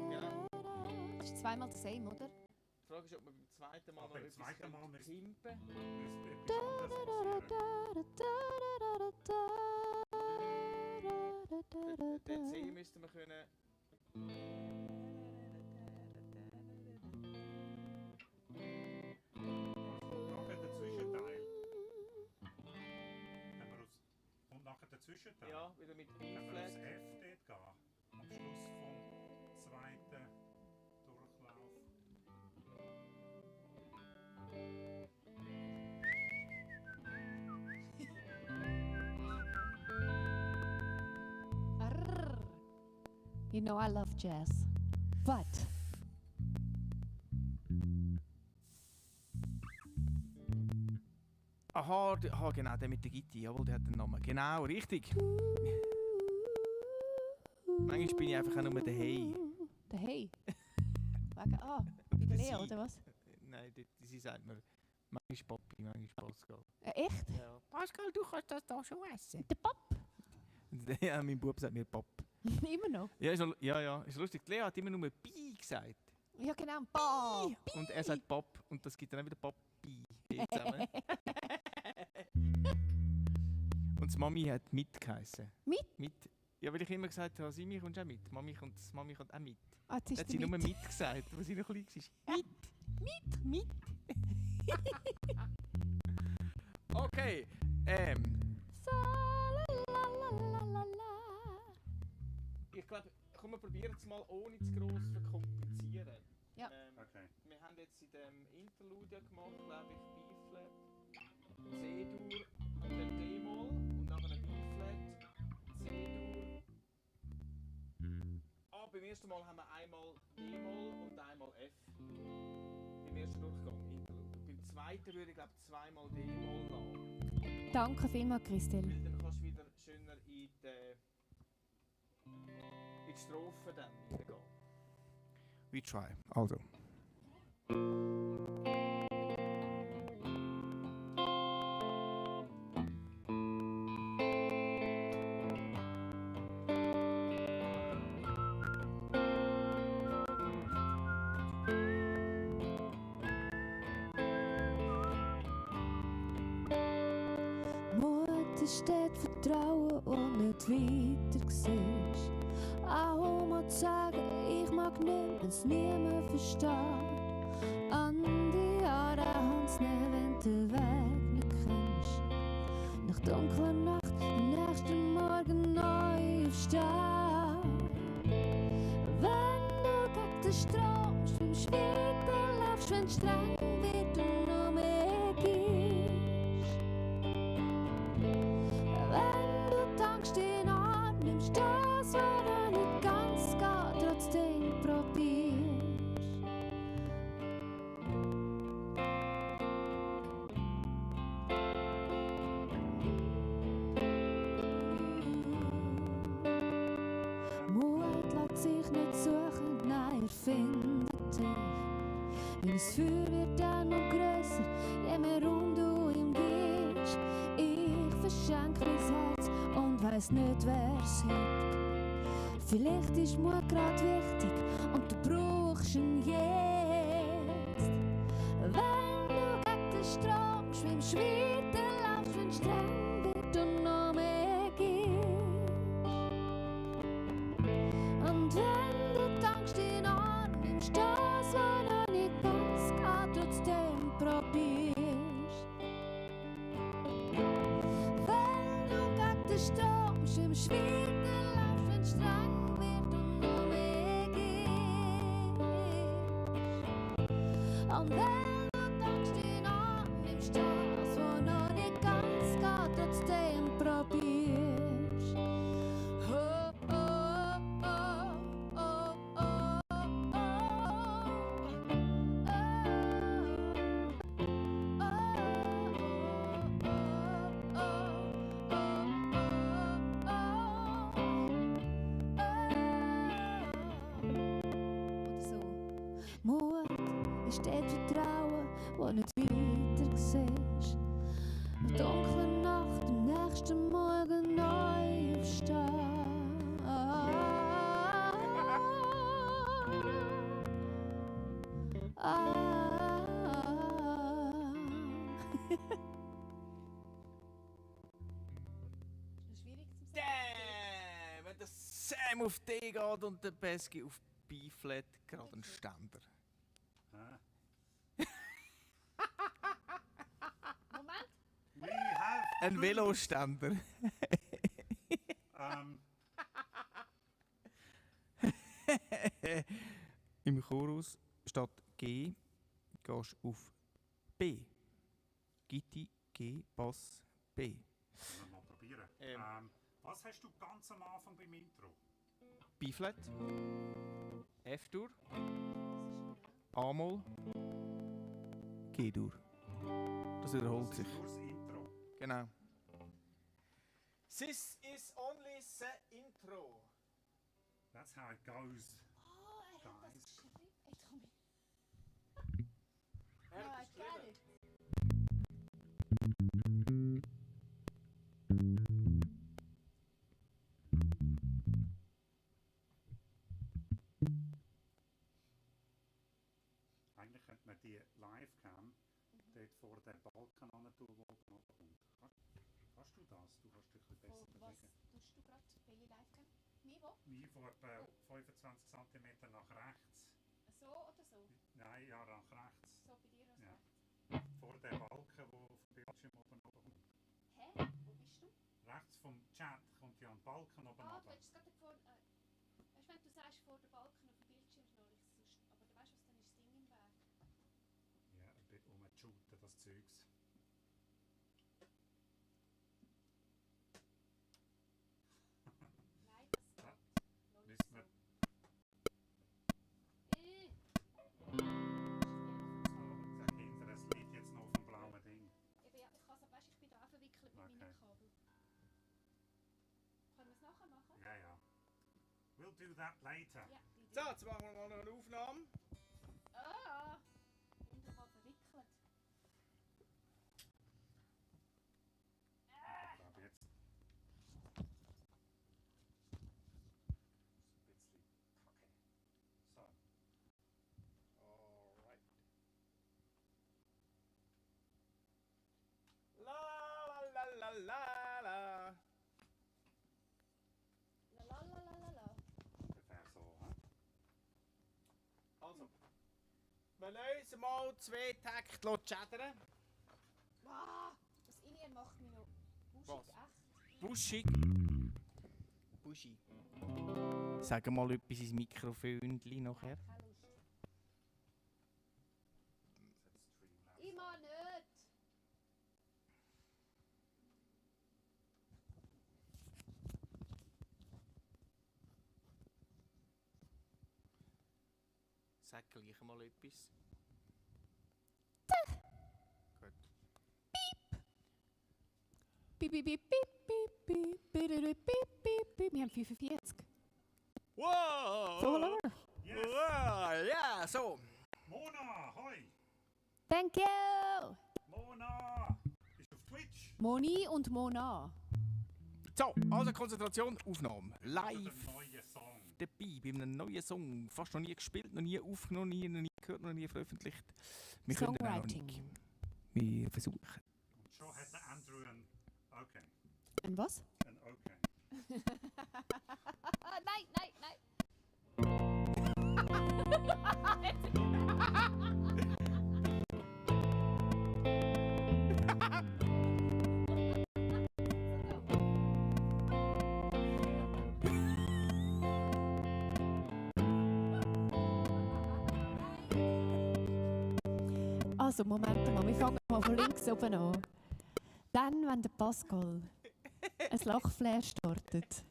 Ja. Das ist zweimal the same, oder? Die Frage ist, ob wir beim zweiten Mal Aber noch beim zweiten Mal etwas müssen- pimpen. Müsste etwas anderes passieren. Den C müssten wir können... Nachher der Zwischenteil. Und nachher der Zwischenteil. Ja, wieder mit Können wir aufs B-Flat. F dort gehen? Am Schluss vom zweiten Durchlauf. Arrrr. You know I love jazz. But Aha, genau, der mit der Gitti, jawohl, der hat den Namen. Genau, richtig. Manchmal bin ich einfach auch nur der Hey. der Hey. Wegen bei der Lea, Sie. oder was? Nein, sie sagt mir, manchmal Papi, manchmal Pascal. Echt? Ja. Pascal, du kannst das da schon essen. Der Pap? Ja, mein Bub sagt mir Pap. Immer noch? Ja, ist lustig. Die Lea hat immer nur Pi gesagt. Ja, genau. Pap. Und er sagt Pap. Und das gibt dann auch wieder Papi. Zusammen. Und die Mami hat mit geheissen. Mit? Ja, weil ich immer gesagt habe, Simi kommt auch mit. Mami kommt auch mit. Ah, jetzt Dann ist hat sie der nur mit. mit gesagt, als sie noch klein war. Mit. Okay, ich glaube, komm, wir probieren es mal ohne zu gross zu verkomplizieren. Ja. Okay. Wir haben jetzt in dem Interlude gemacht, glaube ich, B-Flat, C-Dur und dann D-Moll und nachher B-Flat, C-Dur. Beim ersten Mal haben wir einmal D-Moll und einmal F. Im ersten Durchgang, Interlude. Beim zweiten würde ich glaube zweimal D-Moll lassen. Danke vielmals, Christelle. Weil dann kannst du wieder schöner in die Strophe dann reingehen. We try. Also. Mut steht Vertrauen und nicht weiter siehst. Auch mal zu sagen, ich mag nicht, wenn's niemand versteht. An die andere Hand nehmen, wenn du den Weg nicht kennst. Nach dunkler Nacht, am nächsten Morgen neu aufstehen. Wenn du gegen den Strom schwimmst, weiterlaufst, wenn streng wird und noch mehr gibst. Wenn du tankst in Arm, nimmst das, was noch nicht ganz geht, trotzdem probierst. Mut lässt sich nicht suchen, nein, er findet Weil das Feuer wird dann noch grösser, je mehr Raum du ihm gibst. Ich verschenke mein Herz und weiss nicht, wer's hebt. Vielleicht ist Mut grad wichtig und du brauchst ihn jetzt. Wenn du gegen den Strom schwimmst, weiterlaufst, wenn streng wird und noch mehr gibst. Und wenn du tankst ihn an, nimmst das, was noch nicht ganz geht, trotzdem probierst. Wenn du gegen den Strom schwimmst, weiterlaufst, wenn streng wird und noch mehr gibst. Und wenn du tankst ihn an, nimmst das, was noch nicht ganz geht, trotzdem probierst. Oh, oh, oh, oh, oh, oder so. Mut ist dort Vertrauen, wo nicht weiter siehst. Nach dunkler Nacht am nächsten Morgen neu aufstehen. Das ist schwierig zu sagen. Damn, wenn der Sam auf D geht und der Pesky auf B-Flat, gerade ein Ständer. Moment. We have Ein Veloständer. Im Chorus statt G gehst du auf B. Gitti, G, Bass, B. Wollen wir mal probieren. Was hast du ganz am Anfang beim Intro? B-Flat, F-Dur, A-Moll, G-Dur. Das wiederholt sich. Nur das Intro. Genau. This is only the intro. That's how it goes. Oh, er hat das Guys. geschrieben. Jetzt komm ich. Er Ja, hat I get it. Eigentlich könnte man die Live-Cam dort vor den Balken an tun, wo oben runterkommt. Kannst du das? Du kannst dich ein bisschen besser Was bewegen. tust du gerade? Welche Livecam? Mir wo? Wie vor etwa 25 cm nach rechts. So oder so? Nein, ja, nach rechts. So bei dir aus Ja. rechts. Vor den Balken, wo auf dem Bildschirm oben runterkommt. Hä? Wo bist du? Rechts vom Chat kommt ja ein Balken oben Ah, du runter. hättest gerade vor... weißt du, wenn du sagst, vor der Balken auf dem Bildschirm noch nicht sonst... Aber du weißt was, dann ist das Ding im Weg. Ja, ein bisschen rumzushooten, das Zeugs. Nein, das geht Ja. noch nicht Müssen wir so. der Kinder, es liegt jetzt noch auf dem blauen Ding. Eben, ja, ich kann es, weißt, ich bin da verwickelt mit Okay. meinem Kabel. Können wir es nachher machen? Ja, ja. We'll do that later. Ja, die So, Idee. jetzt machen wir mal noch eine Aufnahme. Ah, wunderbar verwickelt. Ich glaube jetzt. Ist ein bisschen kacke. So. Alright. La la la la la la. La la la la la la. Ungefähr so, hä? Also, wir lösen mal 2 Takte chattern. Ah, das Indien macht mich noch buschig, echt. Buschig. Buschi. Sag mal etwas ins Mikrofönchen nachher. Keine Lust. Streamlabs. Immer nicht. Sag gleich mal etwas. Gut. Piep, piep, piep, piep, piep, piep, piep, piep, piep. Wir haben 45. Wow! So lang. Yes! Wow! Ja, so. Thank you! Mona! Bist du auf Twitch? Moni und Mona. So, also Konzentration, Aufnahme. Oder Live einen neuen Song? dabei bei einem neuen Song. Fast noch nie gespielt, noch nie aufgenommen, noch nie gehört, noch nie veröffentlicht. Wir können ihn auch noch Songwriting. nicht. Wir versuchen. Und schon hat der Andrew ein Okay. Ein was? Ein Okay. Nein, nein, nein. Also, Moment mal, wir fangen mal von links oben an. Dann, wenn der Pascal ein Lachflair startet.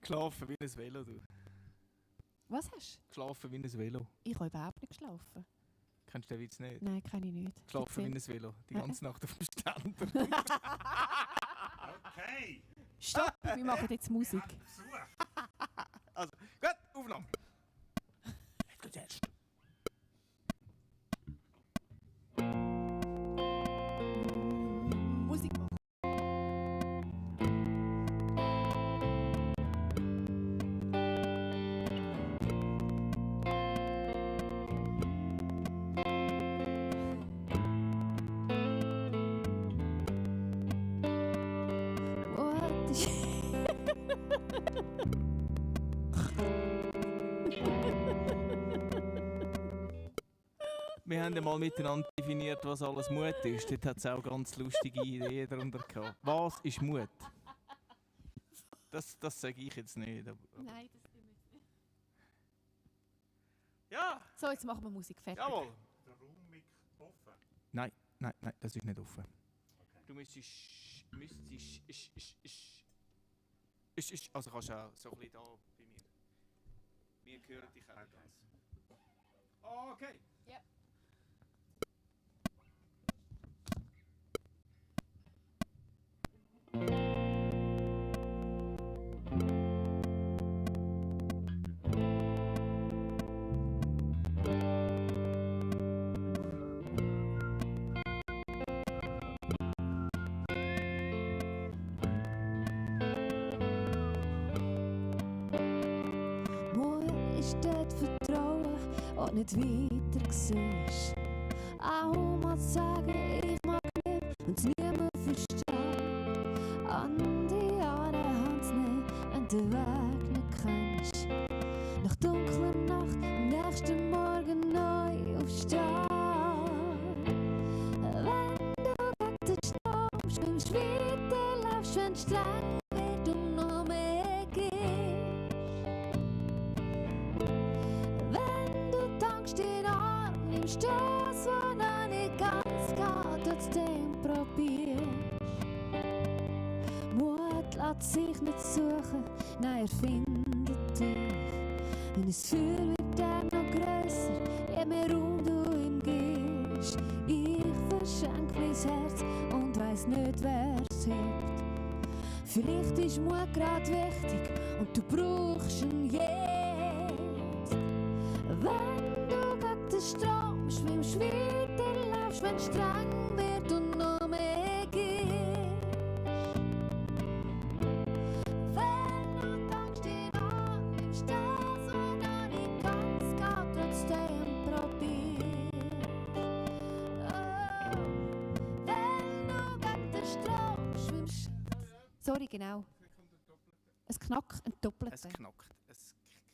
Geschlafen wie ein Velo, du. Was hast du? Geschlafen wie ein Velo. Ich habe überhaupt nicht geschlafen. Kennst du den Witz nicht? Nein, kann ich nicht. Geschlafen wie Erzähl. ein Velo. Die ganze Nacht auf dem Ständer. Okay! Stopp, wir machen jetzt Musik. Besuch! Also, gut, Aufnahme. Jetzt geht's jetzt. Musik machen. What is Wir haben ja mal miteinander definiert, was alles Mut ist. Dort hat es auch ganz lustige Ideen darunter gehabt. Was ist Mut? Das sage ich jetzt nicht. Nein, das stimmt nicht. Ja! So, jetzt machen wir Musik fertig. Jawohl! Der Raum offen. Nein, das ist nicht offen. Okay. Du also kannst du auch so ein bisschen da bei mir. Wir hören dich auch ganz. Okay. Ja. Mut ist dort Vertrauen und nicht weiter siehst. Auch mal sagen, ich mag nicht, wenn's niemand versteht. An die andere Hand nehmen, wenn du den Weg nicht kennst. Nach dunkler Nacht, am nächsten Morgen neu aufstehen. Wenn du gegen den Strom schwimmst, weiter läufst, wenn es streng wird und noch mehr gehst. Wenn du tankst den Arm, nimmst das, was noch nicht ganz geht, trotzdem probierst. Mut lässt sich nicht suchen, nein, er findet dich. Wenn es Feuer wird, er noch grösser, je mehr Raum du ihm gibst. Ich verschenk mein Herz und weiss nicht, wer's hebt. Vielleicht ist Mut grad wichtig und du brauchst ihn jetzt. Wenn du gegen den Strom schwimmst, weiter läufst, wenn es streng wird und noch mehr gehst. Wenn du tankst den Arm, nimmst das, was noch nicht ganz geht, trotzdem probierst. Oh, wenn du gegen den Strom schwimmst. Sorry, genau. Es knackt, ein Doppelter. Es knackt. Es knackt.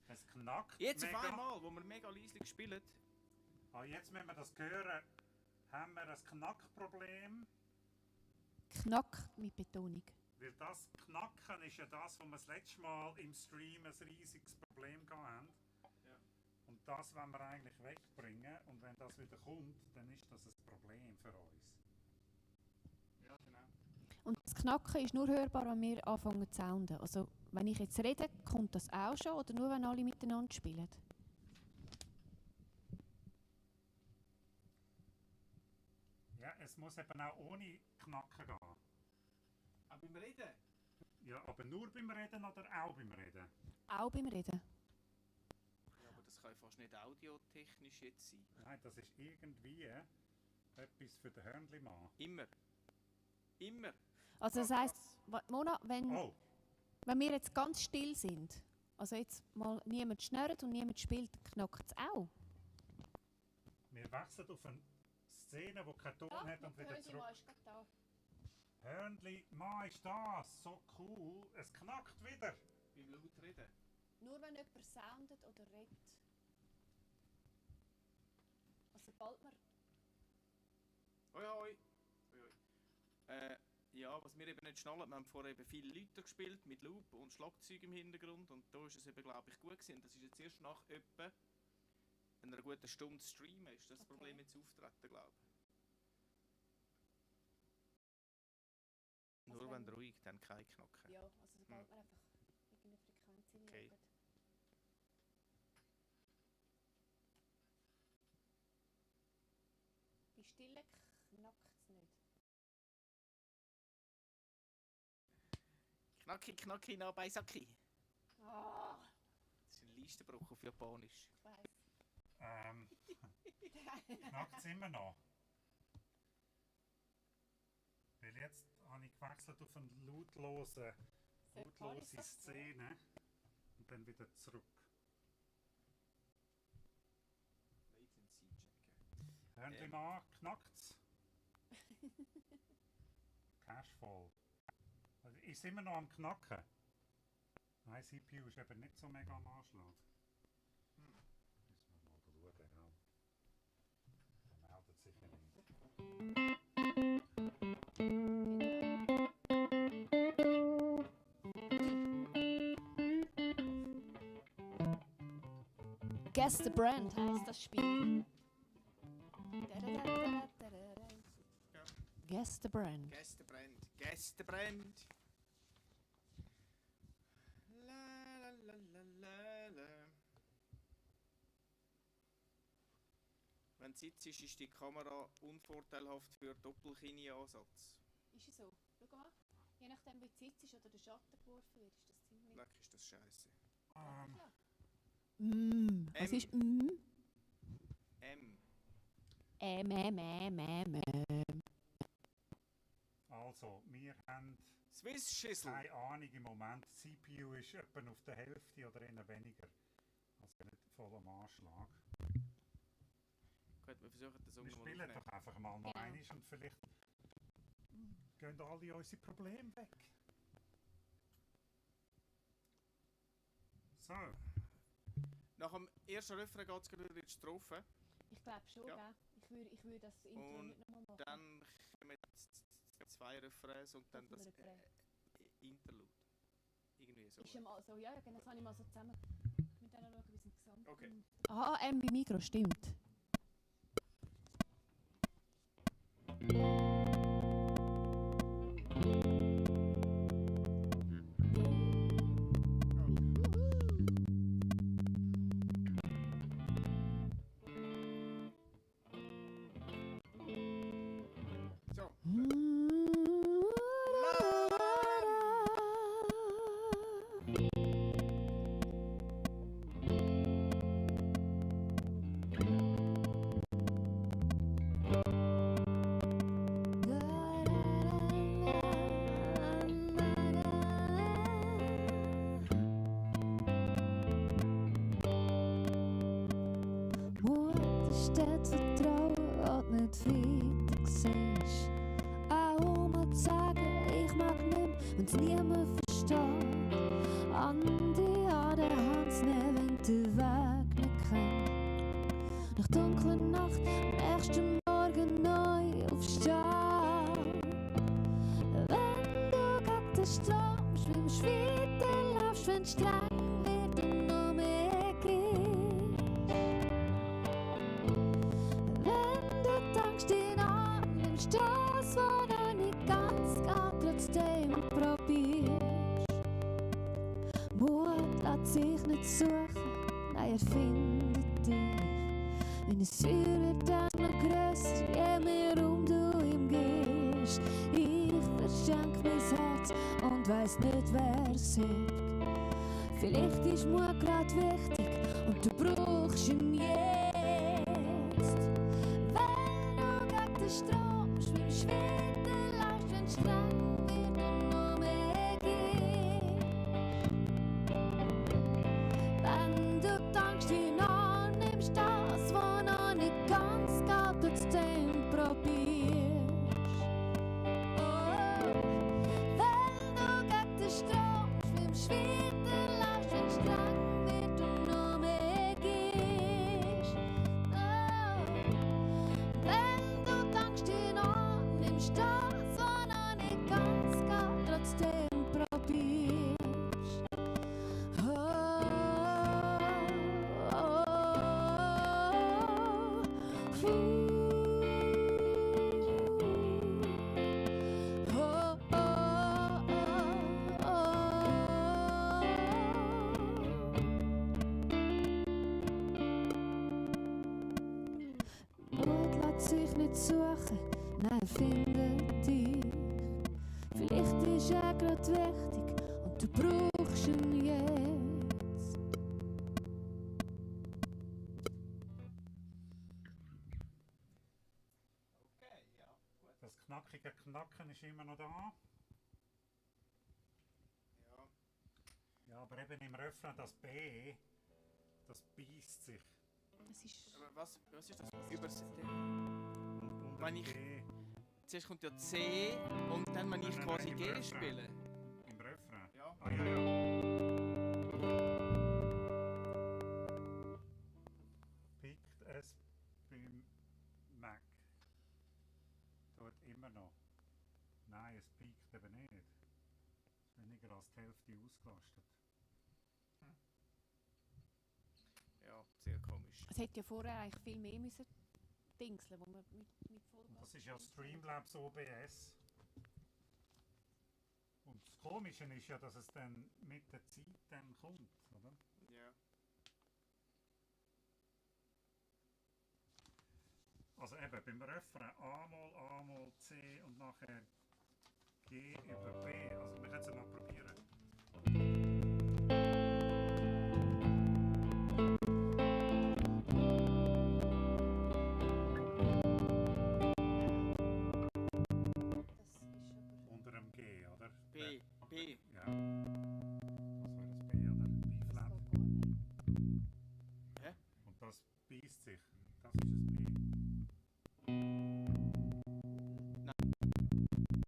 Es knackt. Jetzt auf mega. einmal, wo wir mega leise spielen. Ah, jetzt, wenn wir das hören, haben wir ein Knackproblem. Knackt mit Betonung. Weil das Knacken ist ja das, was wir das letzte Mal im Stream ein riesiges Problem hatten. Ja. Und das wollen wir eigentlich wegbringen. Und wenn das wieder kommt, dann ist das ein Problem für uns. Ja, genau. Und das Knacken ist nur hörbar, wenn wir anfangen zu sounden. Also, wenn ich jetzt rede, kommt das auch schon oder nur, wenn alle miteinander spielen? Ja, es muss eben auch ohne Knacken gehen. Aber beim Reden? Ja, aber nur beim Reden oder auch beim Reden? Auch beim Reden. Ja, aber das kann ja fast nicht audiotechnisch jetzt sein. Nein, das ist irgendwie etwas für den Hörnli-Mann. Immer. Immer. Also das Ah, heisst, krass. Mona, Oh, wenn wir jetzt ganz still sind, also jetzt mal niemand schnurrt und niemand spielt, dann knackt es auch. wir wechseln auf eine Szene, die keinen Ton hat und wieder zurück. Hörnli-Mann ist das, so cool. Es knackt wieder. Beim laut reden. Nur wenn jemand soundet oder redet. Also sobald man... Oi, oi. Ja, was wir eben nicht schnallen, wir haben vorher eben viele Leute gespielt mit Loop und Schlagzeug im Hintergrund und da ist es eben, glaube ich, gut gewesen. Das ist jetzt erst nach etwa einer guten Stunde Streamen ist das Problem jetzt auftreten, glaube ich. Also Nur wenn wenn- ruhig, dann kein Knacken. Ja, also sobald man einfach irgendeine Frequenz Okay. hinlegt. Bei Stille knackt es nicht. Knacki, knacki, na bei Saki. Ah, Das ist ein Leistenbruch auf Japanisch. ich weiss. Knackt es immer noch. Weil jetzt habe ich gewechselt auf eine lautlose Szene und dann wieder zurück. Latency checken. Hörnli-Mann, knackt's? Cashfall. Also ist immer noch am Knacken. Nein, CPU ist eben nicht so mega am Anschlag. Müssen wir mal schauen, gell? Er meldet sich nicht. Guess the Brand heißt das Spiel. Guess the Brand. Gästebrand, Gästebrand. La la la la la la. Wenn du sitzt, ist die Kamera unvorteilhaft für Doppelkini-Ansatz. Ist es so? Schau mal. Je nachdem wie du sitzt oder der Schatten geworfen wird, ist das ziemlich... Leck, ist das scheiße. Was M. ist M. Also, wir haben Swiss Schissel. keine Ahnung im Moment. CPU ist etwa auf der Hälfte oder eher weniger. Also nicht voll am Anschlag. Gut, wir versuchen das Wir irgendwo spielen aufnehmen. doch einfach mal noch Genau. einiges und vielleicht gehen alle unsere Probleme weg. So, Nach dem ersten Refrain geht es gerade wieder in die Strophe. Ich glaube schon, Ja. gell? Ich würde das Intro Und nicht nochmal machen. Dann kommen zwei Refrains und dann Auf dem das Refrain. Interlude. Irgendwie so. Ist ja mal so, ja, genau, das habe ich mal so zusammen. Mit denen schauen, wie es im Gesamt. Okay. Ah, bei Mikro, stimmt. So. Mut steht Vertrauen, was nicht weiter siehst. Auch mal zu sagen, ich mag nicht, wenn's niemand versteht. Andere an der Hand nehmen, wenn du den Weg nicht kennst. Nach dunkler Nacht, am nächsten Morgen neu aufstehen. Wenn du gegen den Strom schwimmst, weiterlaufst, wenn streng wird und noch mehr gibst. Wenn du denkst, in annimmst, das, was noch nicht ganz geht, trotzdem probierst. Mut lässt sich nicht suchen, nein, er findet dich. Wenn es Feuer wird, dann noch grösser, je mehr Raum du ihm gibst. Ich verschenk mein Herz und weiss nicht, wer es hilft. Vielleicht ist Mut grad wichtig und du brauchst den Strom, schwimmst weiter, laufst, wenn es streng wird und noch mehr gehst. Wenn du tankst hinein, nimmst das, was noch nicht ganz geht, trotzdem probierst. Oh, wenn du gegen den Strom schwimmst weiter, laufst, wenn es streng wird und noch mehr gehst. Oh, wenn du tankst hinein, nimmst das, was noch nicht ganz geht, trotzdem probierst. Not lässt sich nicht suchen, nein, findet dich. Vielleicht ist er grad wichtig und du brauchst ihn jetzt. Okay, ja, gut. Das knackige Knacken ist immer noch da. Ja. Ja, aber eben im Refrain, das B, das beißt sich. Das ist... Aber was ist das? Übersetzen. Und Wenn im ich- G, Zuerst kommt ja C und dann, wenn ich Nein, quasi im G Refrain. spiele. im Refrain. Ja. Ah ja, ja. Pickt es beim Mac. Dort immer noch. Nein, es pickt eben nicht. Es ist weniger als die Hälfte ausgelastet. Ja, sehr komisch. Es hätte ja vorher eigentlich viel mehr müssen dingseln, wo man mit Vollgas... Das ist ja Streamlabs OBS. Und das Komische ist ja, dass es dann mit der Zeit dann kommt, oder? Ja. Also eben beim Refrain A mal C und nachher G über B. Also wir können es ja mal probieren. Das ist aber... Unter dem G, oder? B. B. Ja. Das wäre das B, oder? B-Flat. Das geht gar nicht. Hä? Und das beißt sich. Das ist das B. Doch.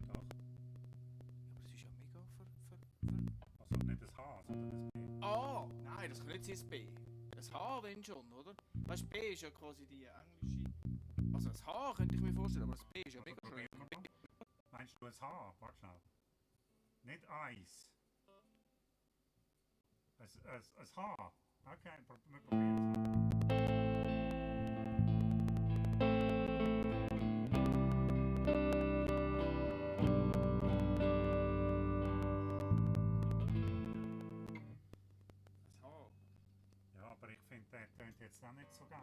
Ja, aber das ist ja mega Also nicht das H, sondern das B. Ah! Nein, das kann nicht sein das B. Das H wenn schon, oder? Weißt du, B ist ja quasi die englische... Also das H könnte ich mir vorstellen, aber das B ist ja mega schön. Probieren wir mal. Meinst du ein H? Warte schnell. Nicht Eis. Ein H. Okay, wir probieren es mal. Das H. Ja, aber ich finde, der tönt jetzt auch nicht so geil.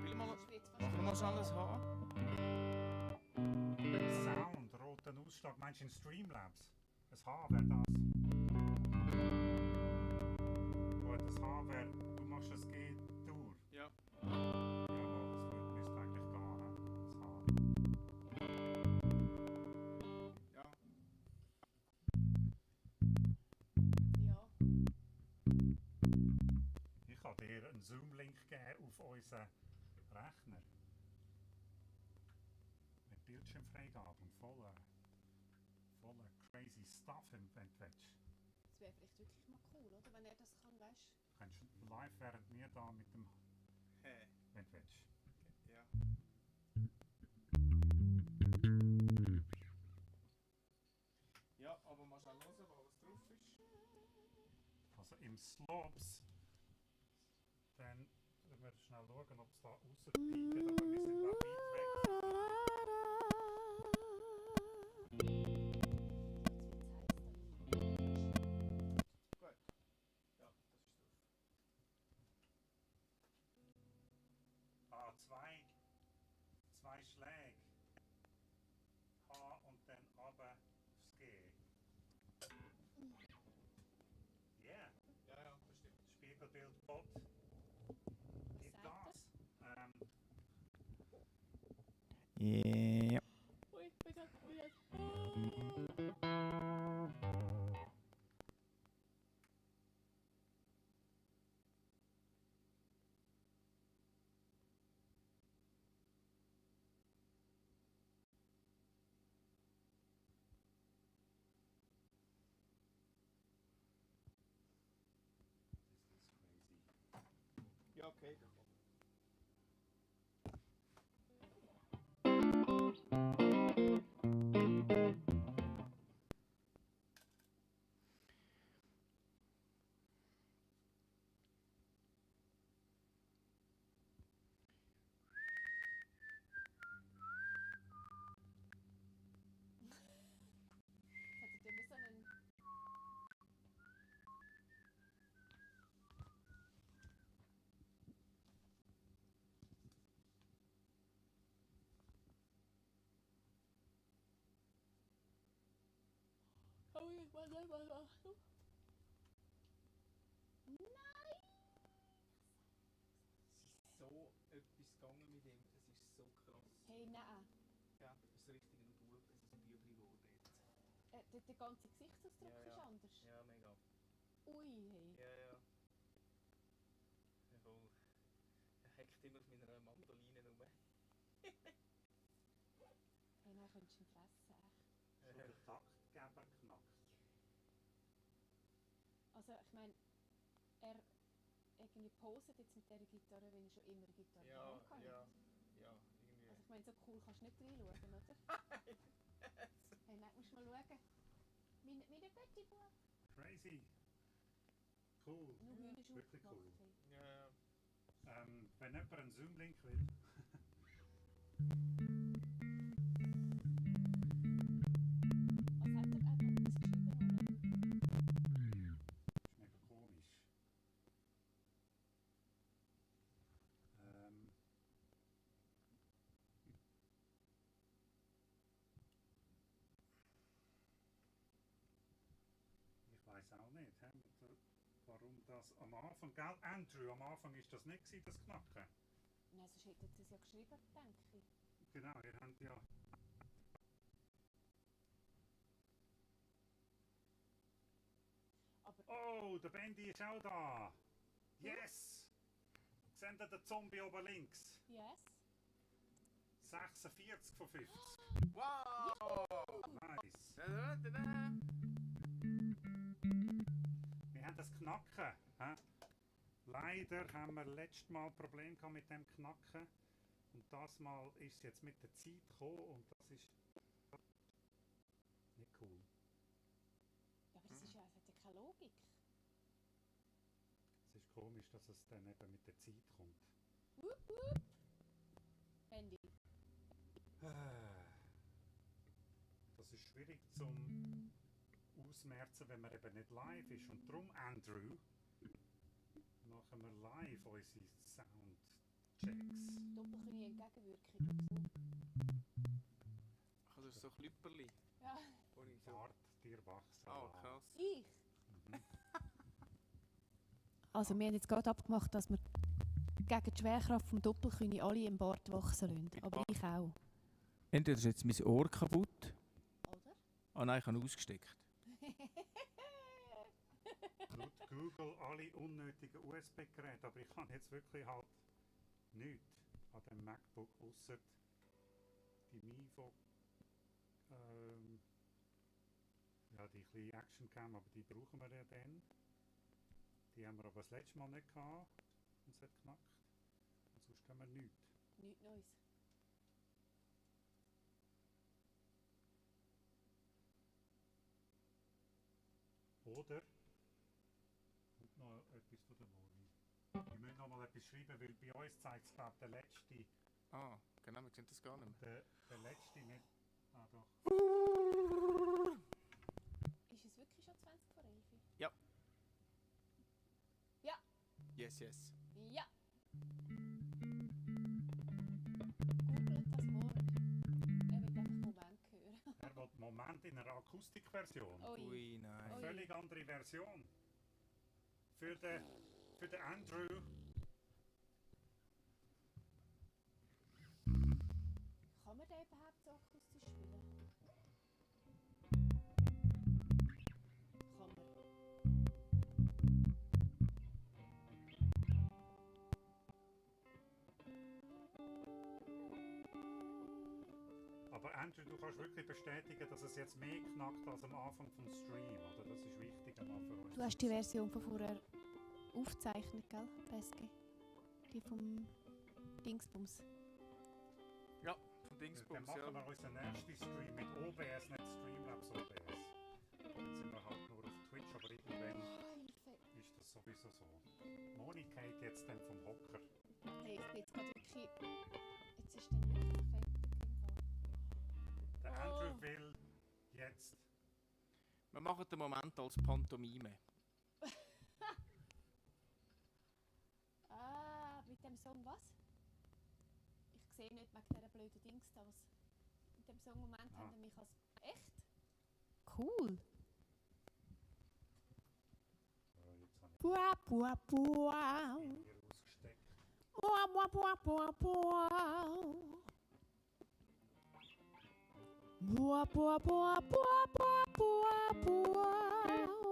Spiel mal... Das ist jetzt fast- Machen wir mal schnell das H. Sound, roten Ausschlag. Meinst du in Streamlabs? Ein H wäre das. Gut, das H wäre, du machst das G durch. Ja. Jawohl, das müsste eigentlich gehen, ne? Das H. Ja. Ja. Ich kann dir einen Zoom-Link geben auf unseren Rechner. Mit Bildschirmfreigabe und voller crazy stuff, wenn du willst. Das wäre vielleicht wirklich mal cool, oder? Wenn er das kann, weißt du? Kannst live während wir da mit dem, Hä? wenn du willst. Ja. Ja, aber mal schnell hören, was drauf ist. Also im Slopes, dann müssen wir schnell schauen, ob es da rausbiegt, aber wir sind da weit weg. Gut. Ja, das ist drauf. Ah, zwei Schläge. H und dann runter aufs G. Yeah, Ja, ja, das stimmt. Spiegelbild Bot. Gib sagt Gas. Yeah. Okay, dann komm. Jetzt hat er so einen... Oh, ich weiß nicht, was machst du? Nein! Es ist so etwas gegangen mit ihm, das ist so krass. Hey, nein. Ja, das ist richtig ein Bub, es ist ein Bübli geworden jetzt. Der ganze Gesichtsausdruck Ja, ja. ist anders. Ja, mega. Ui, hey. Ja, ja. Ja, voll. Er hackt immer auf meiner Mandoline rum. Hey, nein, könntest du ihn fressen. So der Taktgeber knackt. Also, ich meine, er irgendwie poset jetzt mit dieser Gitarre, wenn er schon immer Gitarre in der Ja, Hand hatte. ja. Ja, irgendwie. Also, ich meine, so cool kannst du nicht reinschauen, oder? Hey, nein, musst du mal schauen. Meine Götti-Bub. Crazy. Cool. Nur Hühnerschub Wirklich gemacht. cool. Hey. Ja, ja. Wenn jemand einen Zoom-Link will, Was hat er noch etwas geschrieben? ist mega komisch. Ich weiß auch nicht, warum das am Anfang, gell, Andrew, am Anfang ist das nicht gewesen, das Knacken. Nein, sonst hätte er das ja geschrieben, denke ich. Genau, ihr habt ja... Aber Oh, der Bendy ist auch da! Yes! Seht ihr den Zombie oben links? yes. 46 von 50. Wow! Nice. Da, da, da. Wir haben das Knacken. Hä? Leider haben wir letztes Mal Probleme gehabt mit dem Knacken. Und das Mal ist es jetzt mit der Zeit gekommen und das ist nicht cool. Ja, aber das ist ja, es hat ja keine Logik. Es ist komisch, dass es dann eben mit der Zeit kommt. Wupp, wupp. Handy. Das ist schwierig zum Ausmerzen, wenn man eben nicht live ist. Und darum, Andrew, machen wir live unsere Soundchecks. Doppelkönige Entgegenwirkung. So. Also so Klüpperli. Ja. Wo ich so... Bart dir wachsen. Oh, lassen. krass. Ich? Mhm. Also, wir haben jetzt gerade abgemacht, dass wir gegen die Schwerkraft vom Doppelkönig alle im Bart wachsen lassen. Aber ich auch. Entweder ist jetzt mein Ohr kaputt. Oder? Ah nein, ich habe ausgesteckt. Laut Google alle unnötigen USB-Geräte, aber ich habe jetzt wirklich halt nichts an dem MacBook, außer die Mivo, ja, die kleine Actioncam, aber die brauchen wir ja dann. Die haben wir aber das letzte Mal nicht gehabt und es hat geknackt. Und sonst haben wir nichts. Nichts Neues. Oder, und noch etwas von der Moni. Wir müssen noch mal etwas schreiben, weil bei uns zeigt es, glaube ich, der letzte. Ah, genau, wir sehen das gar nicht mehr. Der letzte nicht. Ah, doch. Ist es wirklich schon 20 vor 11? Ja. Ja. Yes, yes. Ja. Googelt das morgen. Er wird einfach Moment hören. Er will Moment in einer Akustikversion. Ui. Ui, nein. Ui. Völlig andere Version. Für den Andrew. Kann man den überhaupt so akustisch spielen? Kann man. Aber Andrew, du kannst wirklich bestätigen, dass es jetzt mehr knackt als am Anfang vom Stream, oder? Das ist wichtig einmal für uns. Du hast die Version von vorher aufgezeichnet, gell, PSG? Die vom Dingsbums. Ja, vom Dann Dingsbums, machen ja. wir unseren nächsten Stream mit OBS, nicht Streamlabs OBS. Jetzt sind wir halt nur auf Twitch, aber irgendwann Hilfe! ist das sowieso so. Monika geht jetzt dann vom Hocker. Hey, ich bin jetzt gerade wirklich... Jetzt ist dann wirklich fertig geworden. Der Andrew will jetzt... Wir machen den Moment als Pantomime. Mit dem Song was? Ich sehe nicht wegen dieser blöden Dings da, was... Mit dem Song-Moment haben wir mich als... Echt? Cool! So, jetzt habe Bua, bua, bua. ich ihn hier ausgesteckt. Bua, bua, bua, bua, bua. Bua, bua, bua, bua, bua, bua, bua.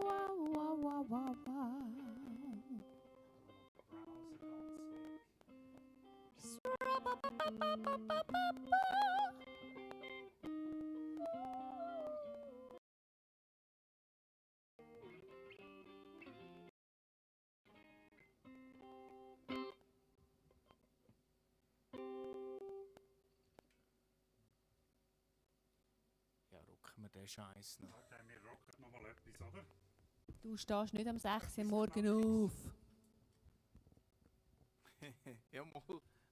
Wa, wa, wa, wa, wa. Ja, rocken wir den Scheiß noch. Okay, wir rocken nochmal etwas, oder? Du stehst nicht am 6 Uhr morgen auf. Ja, mal.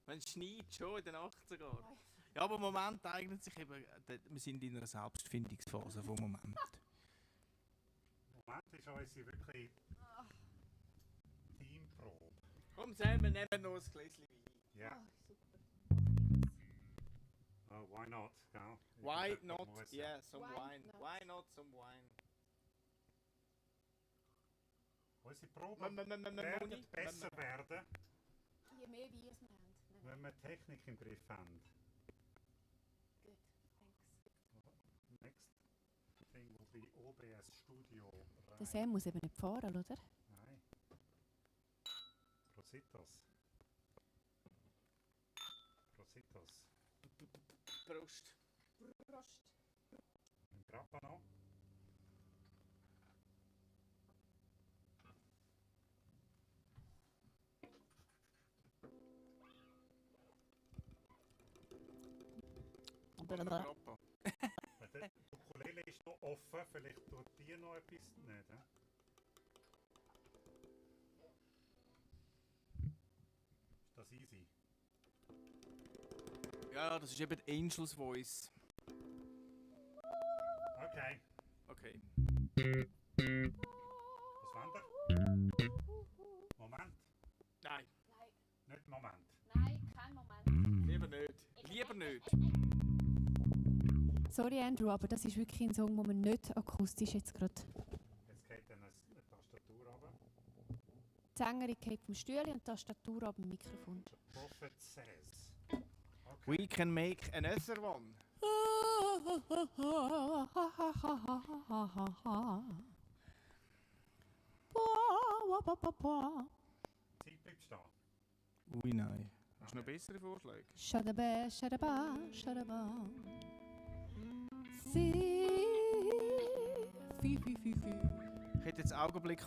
Man schneit schon in den 80er. Ja, aber im Moment eignet sich eben... Wir sind in einer Selbstfindungsphase vom Moment. Moment ist unsere wirklich Teamprobe. Komm, Sam, wir nehmen noch ein Gläschen Wein. Ja. Super. Oh, why not? Gell? Why Irgendjemand not? muss, Yeah, some Why wine. not? Why not some wine? Unsere Proben Moni? werden besser werden, Je mehr wir es haben. wenn wir die Technik im Griff haben. Gut, thanks. Next thing will be OBS Studio. Der Sam muss eben nicht fahren, oder? Nein. Prositos. Prositos. Prost. Prost. Ein Grappa noch. Grappa. Der Ukulele ist noch offen, vielleicht tut die noch etwas. Nicht, hä? Ist das easy? Ja, das ist eben die Angels Voice. Okay. Okay. Was wollt ihr? Moment. Nein, Nein, Nicht Moment. nein, kein Moment. lieber nicht. Lieber nicht. Sorry Andrew, aber das ist wirklich ein Song, wo man nicht akustisch jetzt gerade... Jetzt geht dann eine Tastatur runter. Die Sängerin geht vom Stuhl und die Tastatur ab dem Mikrofon. The Prophet says. We can make another one. Zeit bleibt stehen. Ui, nein. Hast du noch bessere Vorschläge? Shadaba, shadaba, shadaba. Fi, fi, fi, fi, fi. Ich hätte jetzt Augenblickt.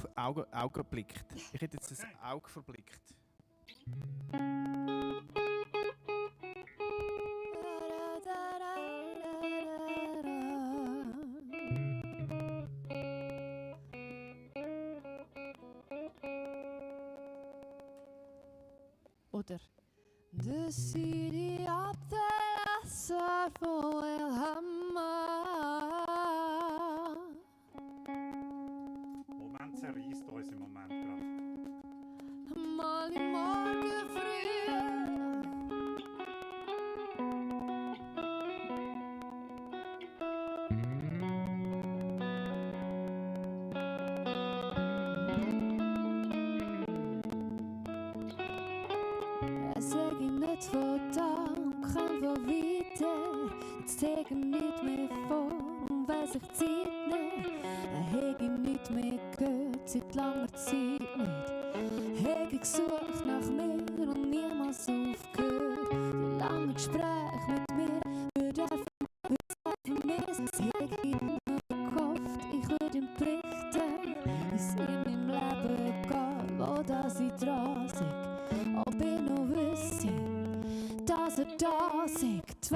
Ich hätte jetzt ein Auge verblickt. Oder The city of the asphalt will hammer. Moment zerreißt uns im Moment gerade. Mal im Morgen früh. Sag ich nicht von da und kann von weiter. Jetzt sag ich nicht mehr vor und weiss ich Zeit nicht. Heg ich nicht mehr gehört, seit langer Zeit nicht. Heg ich gesucht nach mir und niemals aufgehört. Die langen Gespräche mit mir würde einfach vermissen. Heg ich nur gehofft, ich würde ihm berichten. Ist in meinem Leben egal, wo das ich dran sei. Ob ich noch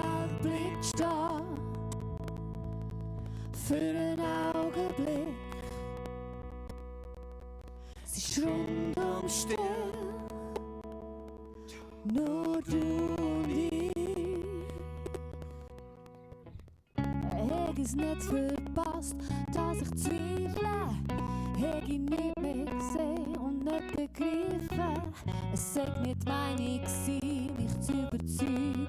Welt bleibt stehen. Für einen Augenblick. Es ist rundum still. Nur du und ich. Heg es nicht verpasst, dass ich zweifle. Heg ich nicht mehr gesehen und nicht begriffen. Es sei nicht meine gewesen, mich zu überzeugen.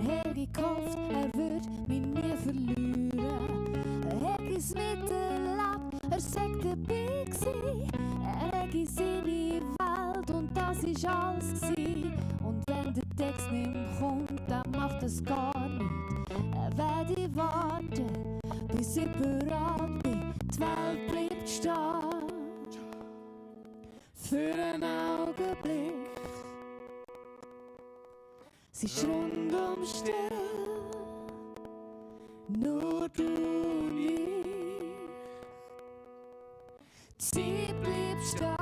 Heg gehofft, würde mich nie verlieren. Heg es miterlebt, sei dabei gewesen. Heg seine Welt und das ist alles gewesen. Und wenn der Text nicht mehr kommt, dann macht es gar nichts. Werde ich warten, bis ich bereit bin. Die Welt bleibt stehen. Für einen Augenblick. Sie ist rundum still. Nur du und ich. Die Zeit bleibt stehen.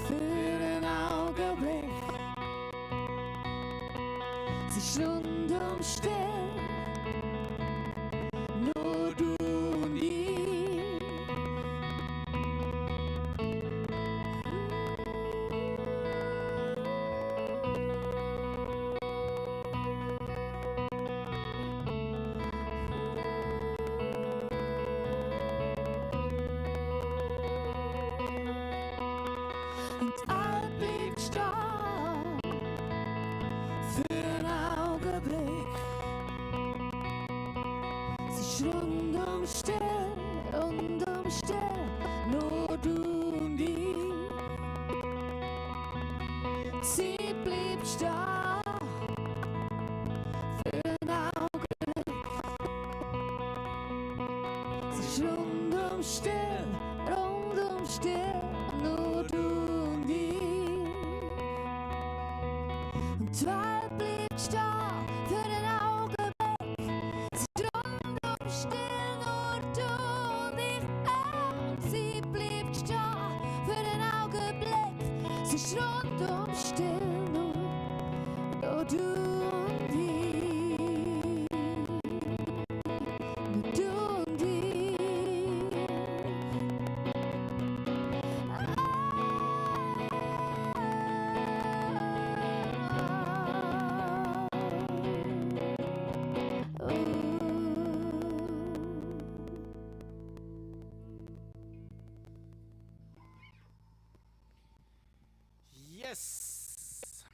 Für einen Augenblick. Sie ist rundum still. Nur du und ich. Und all bleibt stehen. Für einen Augenblick. Sie ist rundum still, nur du und ich. Sie bleibt stehen. Für einen Augenblick. Sie ist rundum still, nur du und ich. Und die Welt bleibt stehen für einen Augenblick. Sie ist rundum still, nur du und ich. Und sie bleibt stehen für einen Augenblick. Sie ist rundum still, nur du und ich. Nur du und ich. Yes!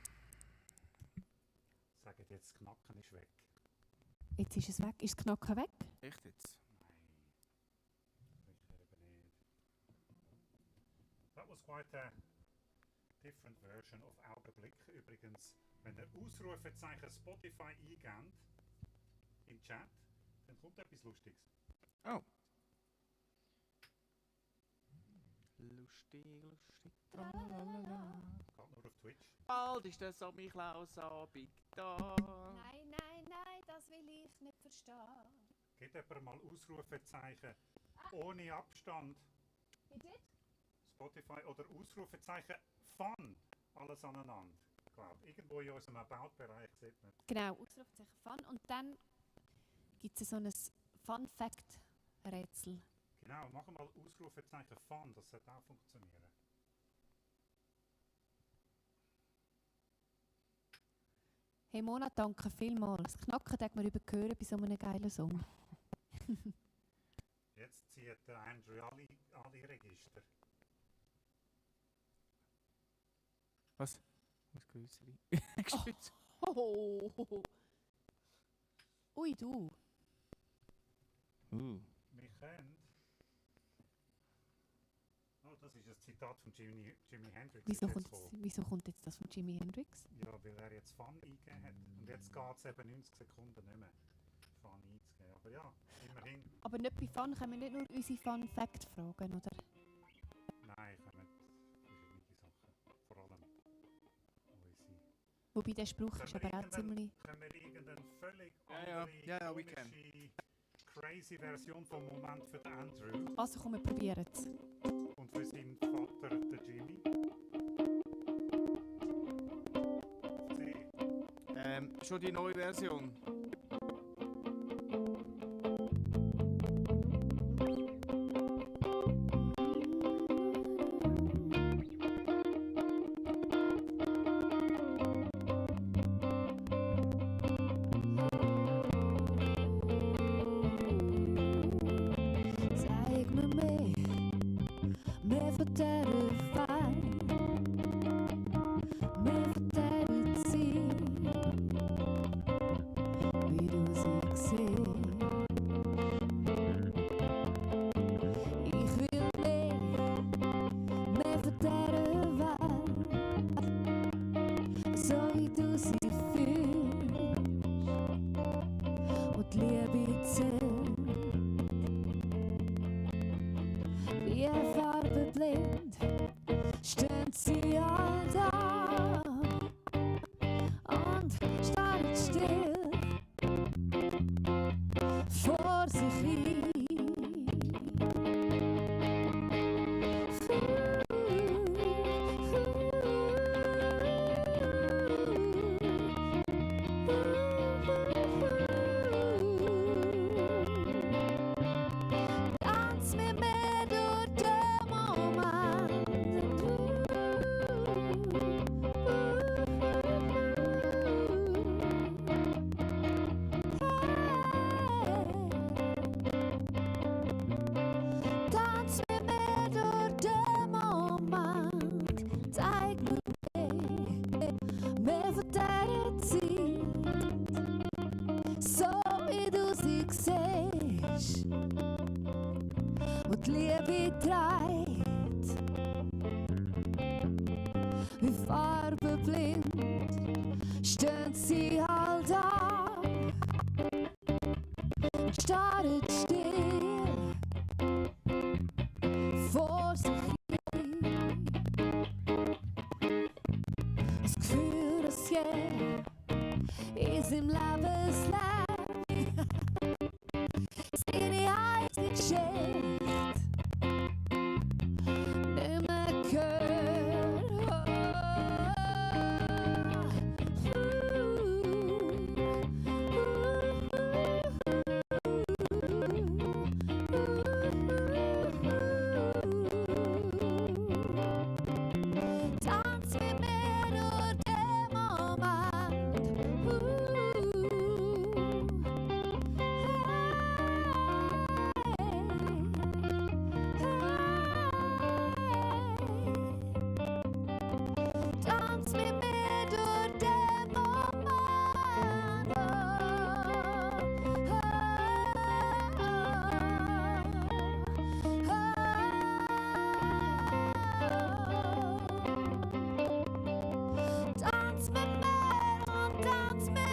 Sagen jetzt, das Knacken ist weg. Jetzt ist es weg. Ist das Knacken weg? Echt jetzt? Nein, sicher eben nicht. That was quite a different version of Augenblick. Übrigens, wenn ihr Ausrufezeichen Spotify eingebt im Chat, dann kommt etwas Lustiges. Oh. Lustig. Tralalala. Geht nur auf Twitch. Bald ist der Samichlaus-Abend da. Nein, das will ich nicht verstehen. Gebt jemand mal Ausrufezeichen ohne Abstand. Bitte? Spotify oder Ausrufezeichen Fun. Alles aneinander. Ich glaube, irgendwo in unserem About-Bereich sieht man. Genau, Ausrufezeichen Fun. Und dann gibt es so ein Fun-Fact-Rätsel. Genau, machen wir mal Ausrufezeichen Fun. Das sollte auch funktionieren. Hey Mona, danke vielmals. Das Knacken hat man überhören bei so einem geilen Song. Jetzt zieht der Andrew alle Register. Was? Was Grüßeli? Oh. Ui, du. Wir können. Oh, das ist ein Zitat von Jimi Hendrix. Wieso kommt jetzt das von Jimi Hendrix? Ja, weil er jetzt Fun eingegeben hat. Und jetzt geht es eben 90 Sekunden nicht mehr, Fun einzugeben. Aber ja, immerhin. Aber nicht bei Fun können wir nicht nur unsere Fun-Fact fragen, oder? Nein, kommen verschiedene Sachen. Vor allem unsere. Wobei der Spruch ist aber auch ziemlich... Können wir irgendeine völlig Ja, andere, we can. komische, crazy Version vom Moment für den Andrew Also komm, wir probieren es. und für seinen Vater, den Jimmy. C. Schon die neue Version. Zeig me meer van terugvaart, meer van tijd zien, wie du ik zie. Ich will meer van terugvaart, so wie du sie fühlst, und Liebe zählt. Wie farbeblind stehen sie all da und starren still vor sich hin. Dans mit mir durch den Moment. Tanz mit mir durch den Moment. Zeig mir mehr von der Zeit, so wie du sie siehst. Und die Liebe trägt, wie farbenblind stehen sie all da und starren still vor sich hin. Das Gefühl, das je ist im Lebensleben seine eigene Geschichte nicht mehr gehört. Tanz mit mir durch den Moment. Tanz mit mir durch den Moment. Tanz mit mir und tanz mit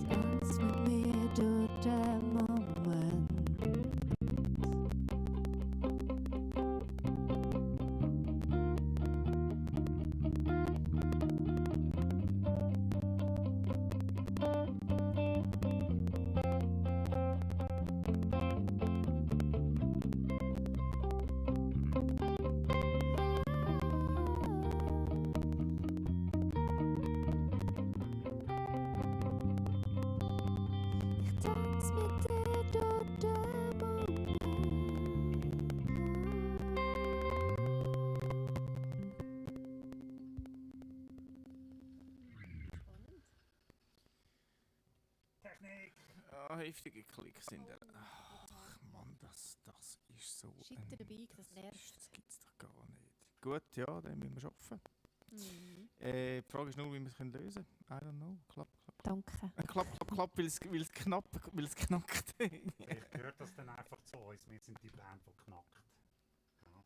Tanz mit mir durch den Moment. Ich tanz mit dir durch den Moment. Technik! Ah, heftige Klicks sind da. Ach Mann, das ist so Schickt dir den Beig, das nervt. Das gibt's doch gar nicht. Gut, ja, dann müssen wir arbeiten. Mhm. Die Frage ist nur, wie wir es lösen können. I don't know. Klapp. Danke. Klapp, weil es knackt. Vielleicht gehört das dann einfach zu uns. Wir sind die Band, die knackt. Ja.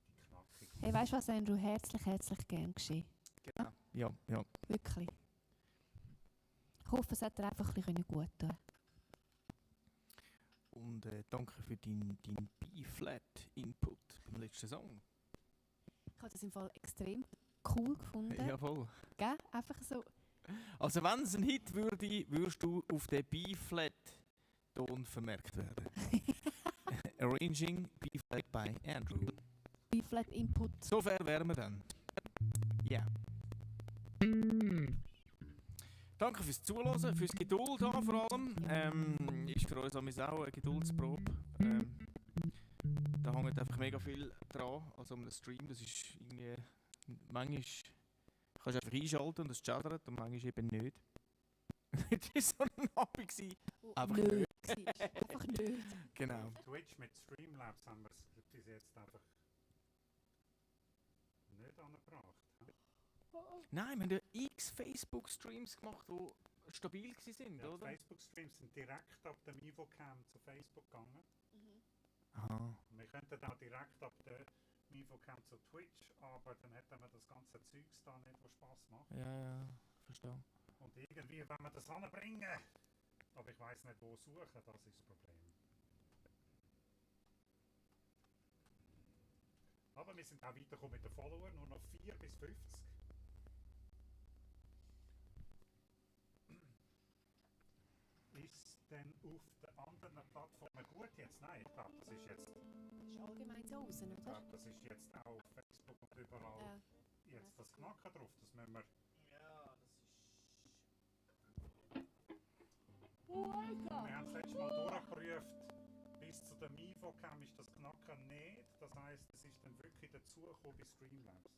Die knackig. Hey, weißt du was, Andrew? Herzlich gern geschehen. Genau. Ja. Wirklich. hoffe, es hat dir einfach ein bisschen gut tun. Und danke für deinen B-Flat-Input beim letzten Song. Ich habe das im Fall extrem cool gefunden. Jawohl. Gell? Einfach so. Also wenn es ein Hit würde, würdest du auf den B-Flat-Ton vermerkt werden. Arranging B-Flat by Andrew. B-Flat Input. So fair wären wir dann. Ja. Danke fürs Zuhören, fürs Geduld haben vor allem. Ist für uns auch eine Geduldsprobe. Da hängt einfach mega viel dran, also um den Stream. Das ist irgendwie, manchmal kannst du einfach einschalten und es chattert und manchmal eben nicht. Das war so ein Abend. Einfach Nö. Einfach nicht. Genau. Auf Twitch mit Streamlabs haben wir es bis jetzt einfach nicht angebracht. Nein, wir haben ja x Facebook-Streams gemacht, die stabil waren, Ja, die oder? Facebook-Streams sind direkt ab dem Mivocam zu Facebook gegangen. Aha. Wir könnten auch direkt ab dem Mivocam zu Twitch, aber dann hätten wir das ganze Zeugs da nicht, was Spaß macht. Ja, verstehe. Und irgendwie wollen wir das anbringen. Aber ich weiss nicht, wo suchen, das ist das Problem. Aber wir sind auch weitergekommen mit den Followern, nur noch 4 bis 50. Ist denn auf den anderen Plattformen gut jetzt? Nein, ich glaube, das ist jetzt, Das ist allgemein so raus, ich oder? glaube, das ist jetzt auch auf Facebook und überall jetzt das Knacken drauf. Das müssen wir. Ja, das ist... Wir haben es letztes Mal durchgeprüft. Bis zu dem Mivocam ist das Knacken nicht. Das heisst, es ist dann wirklich dazugekommen bei Streamlabs.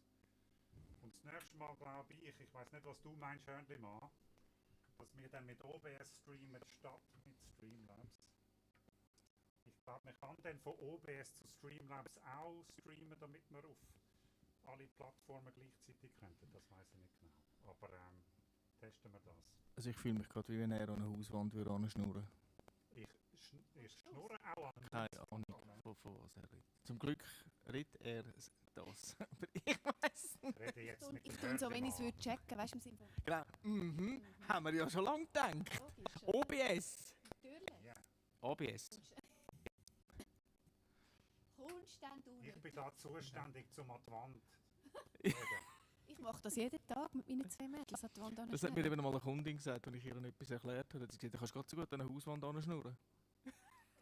Und das nächste Mal glaube ich weiß nicht, was du meinst, Hörnli-Mann, dass wir dann mit OBS streamen statt mit Streamlabs. Ich glaube, man kann dann von OBS zu Streamlabs auch streamen, damit wir auf alle Plattformen gleichzeitig könnten. Das weiß ich nicht genau. Aber testen wir das. Also ich fühle mich gerade wie wenn er an eine Hauswand würde schnurren. Ich schnurre auch an. Keine Ahnung, von was er redet. Zum Glück redet er das. Aber ich weiss nicht. Ich rede jetzt mit Ich dem tue so, wenn ich es Hörnli-Mann. checken, weißt du, im Sinne von Genau. Haben wir ja schon lange gedacht. logisch. OBS. Natürlich. Ja, OBS. Kommst dann du ich nicht. bin da zuständig zum an die Wand reden. Ich mache das jeden Tag mit meinen 2 Mädels an die Wand Das hat mir eben mal eine Kundin gesagt, als ich ihr etwas erklärt habe. Sie hat gesagt, du kannst gerade so gut an eine Hauswand schnurren.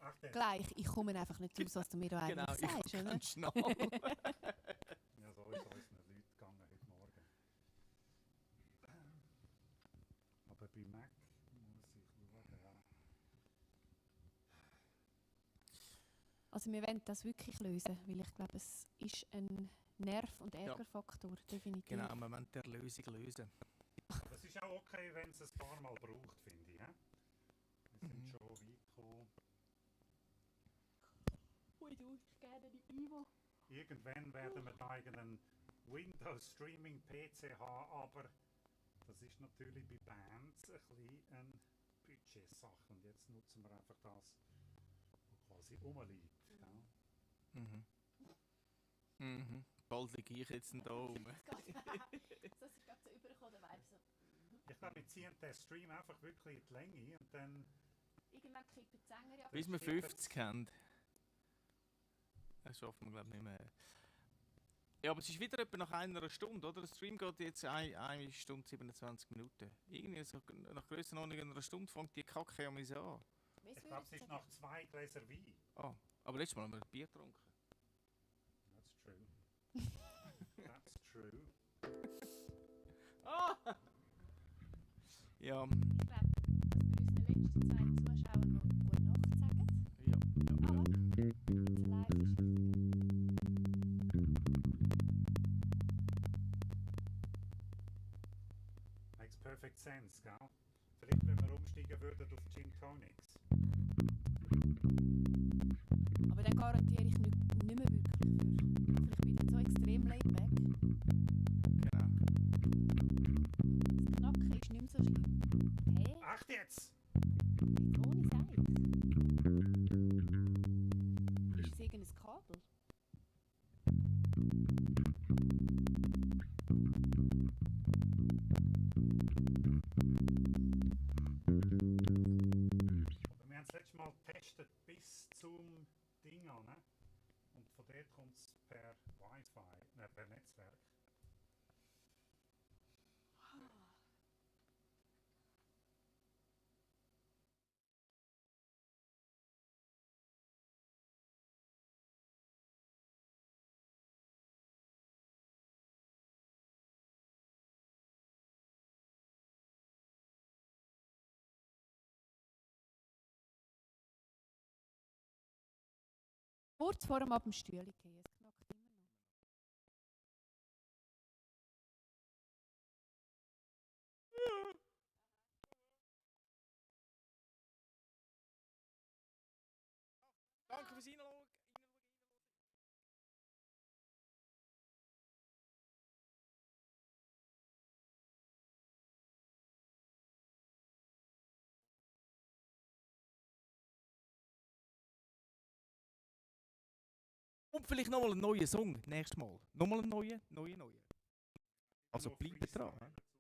Ach, der. Gleich, ich komme einfach nicht raus, was du mir da eigentlich Genau, ich sagst, oder? kann schnell. Ja, so ist es unseren Leuten gegangen heute Morgen. Aber bei Mac muss ich schauen, ja. Also wir wollen das wirklich lösen, weil ich glaube, es ist ein Nerv- und Ärgerfaktor, definitiv. Genau, wir müssen die Lösung lösen. Aber es ist auch okay, wenn es ein paar Mal braucht, finde ich. He? Wir sind schon weit gekommen. Ui du, ich gerne die Ivo. Irgendwann werden wir da einen Windows-Streaming-PC haben, aber das ist natürlich bei Bands ein bisschen eine Budgetsache. Und jetzt nutzen wir einfach das, was quasi rumliegt. Ja. Mhm. Mhm. Bald liege ich jetzt da rum. So ist gerade so übergekommen, der Vibe so. Ich glaube, wir ziehen den Stream einfach wirklich in die Länge und dann. Irgendwann kippen die Sänger ja. Bis wir 50 haben. Das schaffen wir glaube ich nicht mehr. Ja, aber es ist wieder etwa nach einer Stunde, oder? Der Stream geht jetzt 1 Stunde 27 Minuten. Irgendwie so nach Grössenordnung einer Stunde fängt die Kacke an mich an. Ich glaube, es ist nach 2 Gläser Wein. Ah, aber letztes Mal haben wir ein Bier getrunken. That's true. That's true. Ah! Ja, Ich glaube, dass wir unseren letzten 2 Zuschauern noch gute Nacht sagen. ja. Aber jetzt live ist Makes perfect sense, gell? Vielleicht, wenn wir umsteigen würden auf Gin Tonics. aber dann garantiere ich nicht mehr wirklich für. Vielleicht bin ich dann so extrem laid back. Genau. Das Knacken ist nicht mehr so schlimm. Hä? Acht jetzt! Jetzt ohne Seil. Ist es irgendein Kabel? letzte Mal getestet bis zum Ding an, ne? Und von dort kommt es per Wi-Fi, per Netzwerk. Kurz vor dem Abendstühle gehen. Es knackt immer noch. Danke fürs Reinschauen. Und vielleicht nochmal einen neuen Song, nächstes Mal. Nochmal einen neuen. Also Noch bleibt dran. Freestyle.